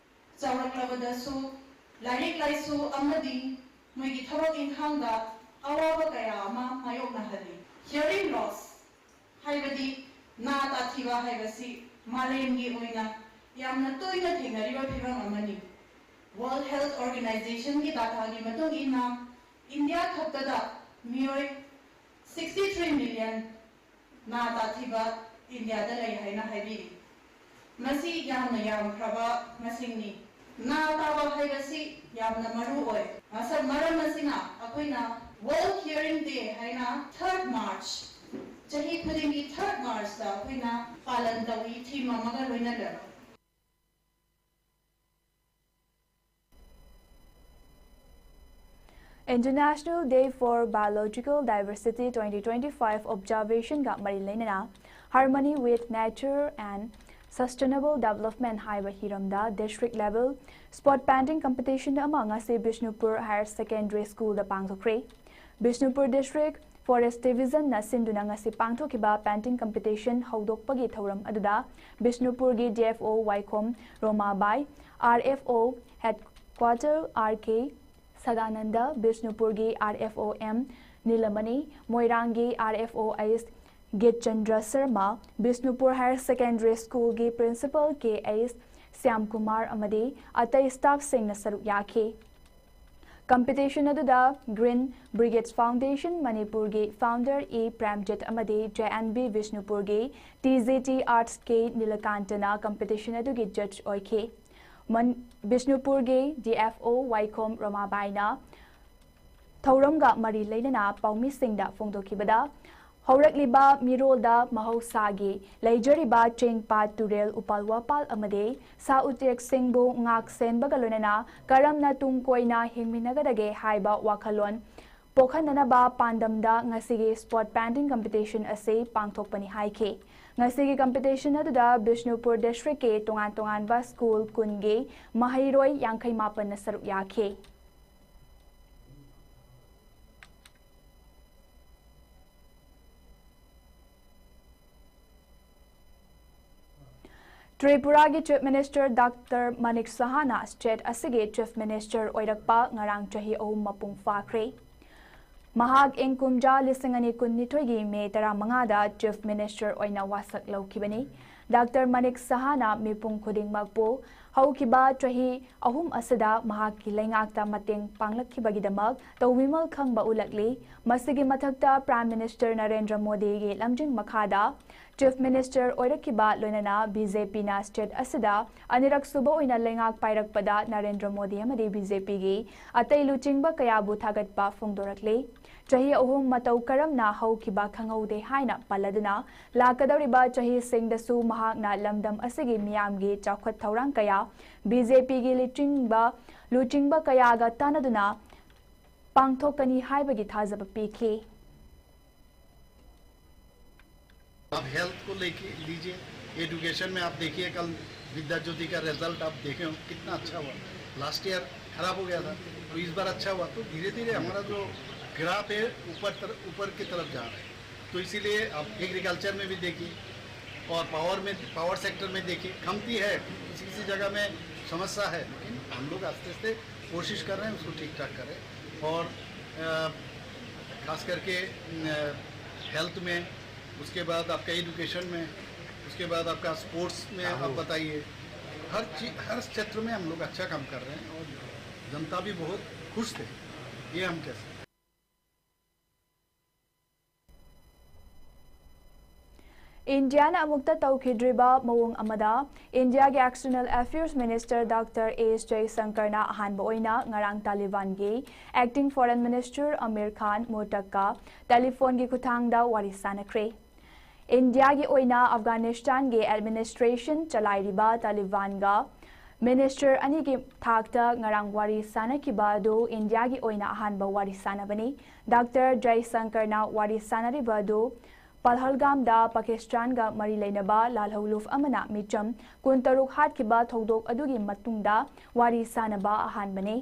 ꯆꯥꯎꯔꯛꯂꯕꯗꯁꯨ ꯂꯥꯏꯔꯤꯛ ꯂꯥꯏꯁꯨ ꯑꯃꯗꯤ ꯃꯣꯏꯒꯤ ꯊꯕꯛ ꯏꯪꯈꯥꯡꯗ ꯑꯋꯥꯕ ꯀꯌꯥ ꯑꯃ ꯃꯥꯌꯣꯛꯅꯍꯜꯂꯤ꯫ Hearing loss ꯍꯥꯏꯕꯗꯤ ꯅꯥ ꯇꯥꯊꯤꯕ ꯍꯥꯏꯕꯁꯤ ꯃꯥꯂꯦꯝꯒꯤ ꯑꯣꯏꯅ ꯌꯥꯝꯅ ꯇꯣꯏꯅ ꯊꯦꯡꯅꯔꯤꯕ ꯐꯤꯚꯝ ꯑꯃꯅꯤ꯫ World Health Organizationꯒꯤ dataꯒꯤ ꯃꯇꯨꯡ ꯏꯟꯅ ꯏꯟꯗꯤꯌꯥ ꯈꯛꯇꯗ ꯃꯤꯑꯣꯏ sixty three million ꯅꯥ ꯇꯥꯊꯤꯕ ꯏꯟꯗꯤꯌꯥꯗ ꯂꯩ ꯍꯥꯏꯅ ꯍꯥꯏꯕꯤꯔꯤ꯫ ꯃꯁꯤ ꯌꯥꯝꯅ ꯌꯥꯝꯈ꯭ꯔꯕ ꯃꯁꯤꯡꯅꯤ꯫ ꯅꯥ ꯇꯥꯕ ꯍꯥꯏꯕꯁꯤ ꯌꯥꯝꯅ ꯃꯔꯨ ꯑꯣꯏ꯫ ꯃꯁꯛ ꯃꯔꯝ ꯑꯁꯤꯅ ꯑꯩꯈꯣꯏꯅ World Hearing Day ꯍꯥꯏꯅ third March, ꯆꯍꯤ ꯈꯨꯗꯤꯡꯒꯤ third Marchꯇ ꯑꯩꯈꯣꯏꯅ ꯄꯥꯂꯟ ꯇꯧꯏ, theme ꯑꯃꯒ ꯂꯣꯏꯅꯅ꯫ International Day for Biological Diversity twenty twenty-five observationꯒ ꯃꯔꯤ ꯂꯩꯅꯅ Harmony with Nature and Sustainable Development ꯍꯥꯏꯕ ꯍꯤꯔꯝꯗ district level spot painting competition ꯑꯃ ꯉꯁꯤ Bishnupur Higher Secondary Schoolꯗ ꯄꯥꯡꯊꯣꯛꯈ꯭ꯔꯦ꯫ Bishnupur District Forest Divisionꯅ ꯁꯤꯟꯗꯨꯅ ꯉꯁꯤ ꯄꯥꯡꯊꯣꯛꯈꯤꯕ painting competition ꯍꯧꯗꯣꯛꯄꯒꯤ ꯊꯧꯔꯝ ꯑꯗꯨꯗ ꯕꯤꯁꯅꯨꯄꯨꯔꯒꯤ D F O ꯋꯥꯏꯈꯣꯝ ꯔꯣꯃꯥꯕꯥꯏ, R F O Headquarter R K Sadananda, ꯕꯤꯁꯅꯨꯄꯨꯔꯒꯤ R F O M ꯅꯤꯂꯃꯅꯤ, ꯃꯣꯏꯔꯥꯡꯒꯤ R F O H ꯒꯤꯠꯆꯟꯗ꯭ꯔ Sharma, Bishnupur Higher Secondary Schoolꯒꯤ Principal K H Shyamkumar ꯑꯃꯗꯤ ꯑꯇꯩ staffꯁꯤꯡꯅ ꯁꯔꯨꯛ ꯌꯥꯈꯤ꯫ Competition ꯑꯗꯨꯗ Green Brigades Foundation ꯃꯅꯤꯄꯨꯔꯒꯤ founder E ꯄ꯭ꯔꯦꯝꯖꯤꯠ ꯑꯃꯗꯤ J N B ꯕꯤꯁꯅꯨꯄꯨꯔꯒꯤ T G T Arts K ꯅꯤꯂꯀꯥꯟꯇꯅ competition ꯑꯗꯨꯒꯤ judge ꯑꯣꯏꯈꯤ꯫ ꯃꯟ-, ꯕꯤꯁꯅꯨꯄꯨꯔꯒꯤ D F O ꯋꯥꯏꯈꯣꯝ ꯔꯣꯃꯥꯕꯥꯏꯅ ꯊꯧꯔꯝꯒ ꯃꯔꯤ ꯂꯩꯅꯅ ꯄꯥꯎꯃꯤꯁꯤꯡꯗ ꯐꯣꯡꯗꯣꯛꯈꯤꯕꯗ, ꯍꯧꯔꯛꯂꯤꯕ ꯃꯤꯔꯣꯜꯗ ꯃꯍꯧꯁꯥꯒꯤ ꯂꯩꯖꯔꯤꯕ ꯆꯤꯡ, ꯄꯥꯠ, ꯇꯨꯔꯦꯜ, ꯎꯄꯥꯜ ꯋꯥꯄꯥꯜ ꯑꯃꯗꯤ ꯁꯥ ꯎꯆꯦꯛꯁꯤꯡꯕꯨ ꯉꯥꯛ ꯁꯦꯟꯕꯒ ꯂꯣꯏꯅꯅ ꯀꯔꯝꯅ ꯇꯨꯡ ꯀꯣꯏꯅ ꯍꯤꯡꯃꯤꯟꯅꯒꯗꯒꯦ ꯍꯥꯏꯕ ꯋꯥꯈꯜꯂꯣꯟ ꯄꯣꯛꯍꯟꯅꯅꯕ ꯄꯥꯟꯗꯝꯗ ꯉꯁꯤꯒꯤ spot painting competition ꯑꯁꯤ ꯄꯥꯡꯊꯣꯛꯄꯅꯤ ꯍꯥꯏꯈꯤ꯫ ꯉꯁꯤꯒꯤ ꯀꯝꯄꯤꯇꯤꯁꯟ ꯑꯗꯨꯗ ꯕꯤꯁꯅꯨꯄꯨꯔ ꯗꯤꯁꯇ꯭ꯔꯤꯛꯀꯤ ꯇꯣꯉꯥꯟ ꯇꯣꯉꯥꯟꯕ ꯁ꯭ꯀꯨꯜ ꯀꯨꯟꯒꯤ ꯃꯍꯩꯔꯣꯏ ꯌꯥꯡꯈꯩ ꯃꯥꯄꯟꯅ ꯁꯔꯨꯛ ꯌꯥꯈꯤ꯫ ꯇ꯭ꯔꯤꯄꯨꯔꯥꯒꯤ ꯆꯤꯐ ꯃꯤꯅꯤꯁꯇꯔ ꯗꯥꯛꯇꯔ ꯃꯅꯤꯛ ꯁꯍꯥꯅ ꯁ꯭ꯇꯦꯠ ꯑꯁꯤꯒꯤ ꯆꯤꯐ ꯃꯤꯅꯤꯁꯇꯔ ꯑꯣꯏꯔꯛꯄ ꯉꯔꯥꯡ ꯆꯍꯤ ꯑꯍꯨꯝ ꯃꯄꯨꯡ ꯐꯥꯈ꯭ꯔꯦ꯫ ꯃꯍꯥꯛ ꯏꯪ ꯀꯨꯝꯖꯥ ꯂꯤꯁꯤꯡ ꯑꯅꯤ ꯀꯨꯟꯅꯤꯊꯣꯏꯒꯤ ꯃꯦ ꯇꯔꯥꯃꯉꯥꯗ ꯆꯤꯐ ꯃꯤꯅꯤꯁꯇꯔ ꯑꯣꯏꯅ ꯋꯥꯁꯛ ꯂꯧꯈꯤꯕꯅꯤ꯫ ꯗꯥꯛꯇꯔ ꯃꯅꯤꯛ ꯁꯍꯥꯅ ꯃꯤꯄꯨꯝ ꯈꯨꯗꯤꯡꯃꯛꯄꯨ ꯍꯧꯈꯤꯕ ꯆꯍꯤ ꯑꯍꯨꯝ ꯑꯁꯤꯗ ꯃꯍꯥꯛꯀꯤ ꯂꯩꯉꯥꯛꯇ ꯃꯇꯦꯡ ꯄꯥꯡꯂꯛꯈꯤꯕꯒꯤꯗꯃꯛ ꯇꯧꯕꯤꯃꯜ ꯈꯪꯕ ꯎꯠꯂꯛꯂꯤ꯫ ꯃꯁꯤꯒꯤ ꯃꯊꯛꯇ ꯄ꯭ꯔꯥꯏꯝ ꯃꯤꯅꯤꯁꯇꯔ ꯅꯔꯦꯟꯗ꯭ꯔ ꯃꯣꯗꯤꯒꯤ ꯂꯝꯖꯤꯡ ꯃꯈꯥꯗ ꯆꯤꯐ ꯃꯤꯅꯤꯁꯇꯔ ꯑꯣꯏꯔꯛꯈꯤꯕ ꯂꯣꯏꯅꯅ ꯕꯤ ꯖꯦ ꯄꯤꯅ ꯁ꯭ꯇꯦꯠ ꯑꯁꯤꯗ ꯑꯅꯤꯔꯛ ꯁꯨꯕ ꯑꯣꯏꯅ ꯂꯩꯉꯥꯛ ꯄꯥꯏꯔꯛꯄꯗ ꯅꯔꯦꯟꯗ꯭ꯔ ꯃꯣꯗꯤ ꯑꯃꯗꯤ ꯕꯤ ꯖꯦ ꯄꯤꯒꯤ ꯑꯇꯩ ꯂꯨꯆꯤꯡꯕ ꯀꯌꯥꯕꯨ ꯊꯥꯒꯠꯄ ꯐꯣꯡꯗꯣꯔꯛꯂꯤ꯫ ꯆꯍꯤ ꯑꯍꯨꯝ ꯃꯇꯧ ꯀꯔꯝꯅ ꯍꯧꯈꯤꯕ ꯈꯪꯍꯧꯗꯦ ꯍꯥꯏꯅ ꯄꯜꯂꯗꯨꯅ, ꯂꯥꯛꯀꯗꯧꯔꯤꯕ ꯆꯍꯤꯁꯤꯡꯗꯁꯨ ꯃꯍꯥꯛꯅ ꯂꯝꯗꯝ ꯑꯁꯤꯒꯤ ꯃꯤꯌꯥꯝꯒꯤ ꯆꯥꯎꯈꯠ ꯊꯧꯔꯥꯡ ꯀꯌꯥ ꯕꯤ ꯖꯦ ꯄꯤꯒꯤ ꯂꯨꯆꯤꯡꯕ, ꯂꯨꯆꯤꯡꯕ ꯀꯌꯥꯒ ꯇꯥꯟꯅꯗꯨꯅ ꯄꯥꯡꯊꯣꯛꯀꯅꯤ ꯍꯥꯏꯕꯒꯤ ꯊꯥꯖꯕ ꯄꯤꯈꯤ꯫ आप हेल्थ को लेके लीजिए, एजुकेशन में आप देखिए, कल विद्या ज्योति का रिजल्ट आप देखे हो, कितना अच्छा हुआ। लास्ट ईयर खराब हो गया था, तो इस बार अच्छा हुआ। तो धीरे धीरे हमारा जो ग्राफ है ऊपर तर, ऊपर की तरफ जा रहा है। तो इसीलिए आप एग्रीकल्चर में भी देखिए और पावर में, पावर सेक्टर में देखिए, कमती है, किसी किसी जगह में समस्या है, लेकिन हम लोग आस्ते आस्ते कोशिश कर रहे हैं उसको ठीक ठाक करें। और अ, खास करके हेल्थ में, उसके बाद आपका एजुकेशन में, उसके बाद आपका स्पोर्ट्स में आप बताइए। हर चीज, हर क्षेत्र में हम लोग अच्छा काम कर रहे हैं और जनता भी बहुत खुश थे, ये हम कह सकते हैं। ꯏꯟꯗꯤꯌꯥꯅ ꯑꯃꯨꯛꯇ ꯇꯧꯈꯤꯗ꯭ꯔꯤꯕ ꯃꯑꯣꯡ ꯑꯃꯗ ꯏꯟꯗꯤꯌꯥꯒꯤ ꯑꯦꯛꯁꯇꯔꯅꯦꯜ ꯑꯦꯐꯤꯌꯔꯁ ꯃꯤꯅꯤꯁꯇꯔ ꯗꯥꯛꯇꯔ ꯑꯦꯁ ꯖꯌꯁꯪꯀꯔꯅ ꯑꯍꯥꯟꯕ ꯑꯣꯏꯅ ꯉꯔꯥꯡ ꯇꯥꯂꯤꯕꯥꯟꯒꯤ ꯑꯦꯛꯇꯤꯡ ꯐꯣꯔꯦꯟ ꯃꯤꯅꯤꯁꯇꯔ ꯑꯃꯤꯔ ꯈꯥꯟ ꯃꯨꯇꯛꯀ ꯇꯦꯂꯤꯐꯣꯟꯒꯤ ꯈꯨꯠꯊꯥꯡꯗ ꯋꯥꯔꯤ ꯁꯥꯅꯈ꯭ꯔꯦ꯫ ꯏꯟꯗꯤꯌꯥꯒꯤ ꯑꯣꯏꯅ ꯑꯐꯒꯥꯅꯤꯁꯇꯥꯟꯒꯤ ꯑꯦꯗꯃꯤꯅꯤꯁꯇ꯭ꯔꯦꯁꯟ ꯆꯂꯥꯏꯔꯤꯕ ꯇꯥꯂꯤꯕꯥꯟꯒ ꯃꯤꯅꯤꯁꯇꯔ ꯑꯅꯤꯒꯤ ꯊꯥꯛꯇ ꯉꯔꯥꯡ ꯋꯥꯔꯤ ꯁꯥꯅꯈꯤꯕ ꯑꯗꯨ ꯏꯟꯗꯤꯌꯥꯒꯤ ꯑꯣꯏꯅ ꯑꯍꯥꯟꯕ ꯋꯥꯔꯤ ꯁꯥꯅꯕꯅꯤ꯫ ꯗꯥꯛꯇꯔ ꯖꯌꯁꯪꯀꯔꯅ ꯋꯥꯔꯤ ꯁꯥꯅꯔꯤꯕ ꯑꯗꯨ ꯄꯍꯜꯒꯥꯝꯗ ꯄꯥꯀꯤꯁꯇꯥꯟꯒ ꯃꯔꯤ ꯂꯩꯅꯕ ꯂꯥꯜꯍꯧꯂꯨꯞ ꯑꯃꯅ ꯃꯤꯆꯝ ꯀꯨꯟꯇꯔꯨꯛ ꯍꯥꯠꯈꯤꯕ ꯊꯧꯗꯣꯛ ꯑꯗꯨꯒꯤ ꯃꯇꯨꯡꯗ ꯋꯥꯔꯤ ꯁꯥꯅꯕ ꯑꯍꯥꯟꯕꯅꯤ꯫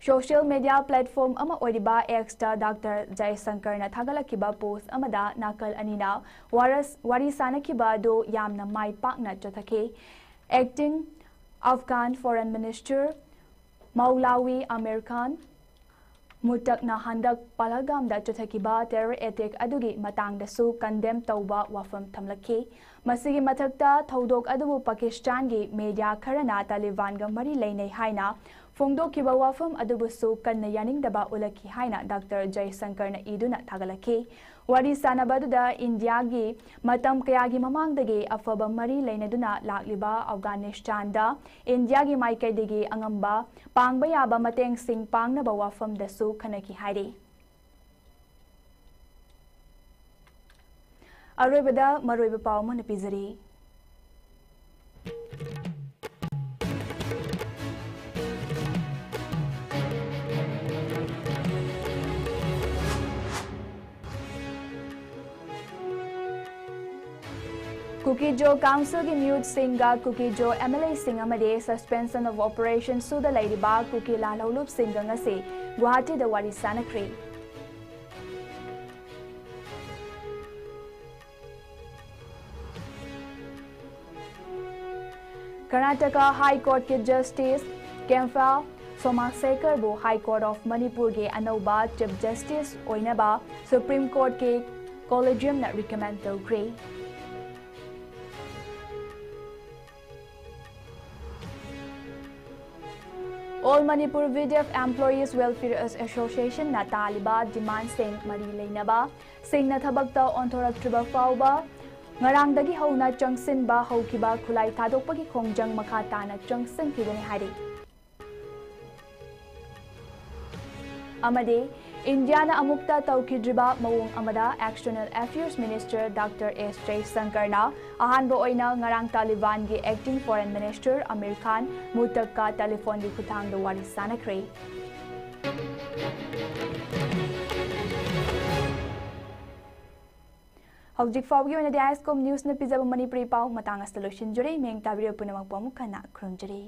Social media platform ꯑꯃ ꯑꯣꯏꯔꯤꯕ X ꯇ ꯗꯥꯛꯇꯔ ꯖꯌꯁꯪꯀꯔꯅ ꯊꯥꯒꯠꯂꯛꯈꯤꯕ post ꯑꯃꯗ ꯅꯥꯀꯜ ꯑꯅꯤꯅ ꯋꯥꯔꯁ-, ꯋꯥꯔꯤ ꯁꯥꯅꯈꯤꯕ ꯑꯗꯨ ꯌꯥꯝꯅ ꯃꯥꯏ ꯄꯥꯛꯅ ꯆꯠꯊꯈꯤ꯫ Acting Afghan Foreign Minister ꯃꯧꯂꯥꯋꯤ Amir ꯈꯥꯟ ꯃꯨꯇꯛꯅ ꯍꯟꯗꯛ ꯄꯍꯜꯒꯥꯝꯗ ꯆꯠꯊꯈꯤꯕ terror attack ꯑꯗꯨꯒꯤ ꯃꯇꯥꯡꯗꯁꯨ condemn ꯇꯧꯕ ꯋꯥꯐꯝ ꯊꯝꯂꯛꯈꯤ꯫ ꯃꯁꯤꯒꯤ ꯃꯊꯛꯇ, ꯊꯧꯗꯣꯛ ꯑꯗꯨꯕꯨ ꯄꯥꯀꯤꯁꯇꯥꯟꯒꯤ media ꯈꯔꯅ ꯇꯥꯂꯤꯕꯥꯟꯒ ꯃꯔꯤ ꯂꯩꯅꯩ ꯍꯥꯏꯅ ꯐꯣꯡꯗꯣꯛꯈꯤꯕ ꯋꯥꯐꯝ ꯑꯗꯨꯕꯨꯁꯨ ꯀꯟꯅ ꯌꯥꯅꯤꯡꯗꯕ ꯎꯠꯂꯛꯈꯤ ꯍꯥꯏꯅ ꯗꯥꯛꯇꯔ ꯖꯌꯁꯪꯀꯔꯅ ꯏꯗꯨꯅ ꯊꯥꯒꯠꯂꯛꯈꯤ꯫ ꯋꯥꯔꯤ ꯁꯥꯅꯕ ꯑꯗꯨꯗ ꯏꯟꯗꯤꯌꯥꯒꯤ ꯃꯇꯝ ꯀꯌꯥꯒꯤ ꯃꯃꯥꯡꯗꯒꯤ ꯑꯐꯕ ꯃꯔꯤ ꯂꯩꯅꯗꯨꯅ ꯂꯥꯛꯂꯤꯕ ꯑꯐꯒꯥꯅꯤꯁꯇꯥꯟꯗ ꯏꯟꯗꯤꯌꯥꯒꯤ ꯃꯥꯏꯀꯩꯗꯒꯤ ꯑꯉꯝꯕ ꯄꯥꯡꯕ ꯌꯥꯕ ꯃꯇꯦꯡꯁꯤꯡ ꯄꯥꯡꯅꯕ ꯋꯥꯐꯝꯗꯁꯨ ꯈꯟꯅꯈꯤ ꯍꯥꯏꯔꯤ꯫ ꯑꯔꯣꯏꯕꯗ ꯃꯔꯨꯑꯣꯏꯕ ꯄꯥꯎ ꯑꯃꯅ ꯄꯤꯖꯔꯤ꯫ ꯀꯨꯀꯤꯖꯣ ꯀꯥꯎꯟꯁꯤꯜꯒꯤ ꯃꯤꯍꯨꯠꯁꯤꯡꯒ ꯀꯨꯀꯤꯖꯣ MLAꯁꯤꯡ ꯑꯃꯗꯤ Suspension of Operation ꯁꯨꯗ ꯂꯩꯔꯤꯕ ꯀꯨꯀꯤ ꯂꯥꯜꯍꯧꯂꯨꯞꯁꯤꯡꯒ ꯉꯁꯤ ꯒꯨꯋꯥꯍꯥꯇꯤꯗ ꯋꯥꯔꯤ ꯁꯥꯅꯈ꯭ꯔꯦ꯫ Karnataka High Courtꯀꯤ Justice ꯀꯦꯝꯐꯥ ꯁꯣꯃꯥꯁꯦꯀꯔꯕꯨ High Court of ꯃꯅꯤꯄꯨꯔꯒꯤ ꯑꯅꯧꯕ Chief Justice ꯑꯣꯏꯅꯕ Supreme Courtꯀꯤ Collegiumꯅ recommend ꯇꯧꯈ꯭ꯔꯦ꯫ All Manipur VDF Employees Welfare Associationꯅ ꯇꯥꯜꯂꯤꯕ demandꯁꯤꯡ ꯃꯔꯤ ꯂꯩꯅꯕ ꯁꯤꯡꯅ ꯊꯕꯛꯇ ꯑꯣꯟꯊꯣꯔꯛꯇ꯭ꯔꯤꯕ ꯐꯥꯎꯕ ꯉꯔꯥꯡꯗꯒꯤ ꯍꯧꯅ ꯆꯪꯁꯤꯟꯕ ꯍꯧꯈꯤꯕ ꯈꯨꯠꯂꯥꯏ ꯊꯥꯗꯣꯛꯄꯒꯤ ꯈꯣꯡꯖꯪ ꯃꯈꯥ ꯇꯥꯅ ꯆꯪꯁꯤꯟꯈꯤꯒꯅꯤ ꯍꯥꯏꯔꯤ꯫ ꯑꯃꯗꯤ ꯏꯟꯗꯤꯌꯥꯅ ꯑꯃꯨꯛꯇ ꯇꯧꯈꯤꯗ꯭ꯔꯤꯕ ꯃꯑꯣꯡ ꯑꯃꯗ External Affairs Minister ꯗꯥꯛꯇꯔ ꯑꯦꯁ ꯖꯌꯁꯪꯀꯔꯅ ꯑꯍꯥꯟꯕ ꯑꯣꯏꯅ ꯉꯔꯥꯡ ꯇꯥꯂꯤꯕꯥꯟꯒꯤ Acting Foreign Minister ꯑꯃꯤꯔ ꯈꯥꯟ ꯃꯨꯇꯛꯀ ꯇꯦꯂꯤꯐꯣꯟꯒꯤ ꯈꯨꯠꯊꯥꯡꯗ ꯋꯥꯔꯤ ꯁꯥꯅꯈ꯭ꯔꯦ꯫ ꯍꯧꯖꯤꯛ ꯐꯥꯎꯕꯒꯤ ꯑꯣꯏꯅꯗꯤ ꯑꯥꯏ ꯑꯦꯁ ꯀꯣꯝ ꯅ꯭ꯌꯨꯁꯅ ꯄꯤꯖꯕ ꯃꯅꯤꯄꯨꯔꯤ ꯄꯥꯎ ꯃꯇꯥꯡ ꯑꯁꯤꯗ ꯂꯣꯏꯁꯤꯟꯖꯔꯦ꯫ ꯃꯤꯠꯌꯦꯡ ꯇꯥꯕꯤꯔꯤꯕ ꯄꯨꯝꯅꯃꯛꯄꯨ ꯑꯃꯨꯛ ꯍꯟꯅ ꯈꯨꯔꯨꯝꯖꯔꯤ꯫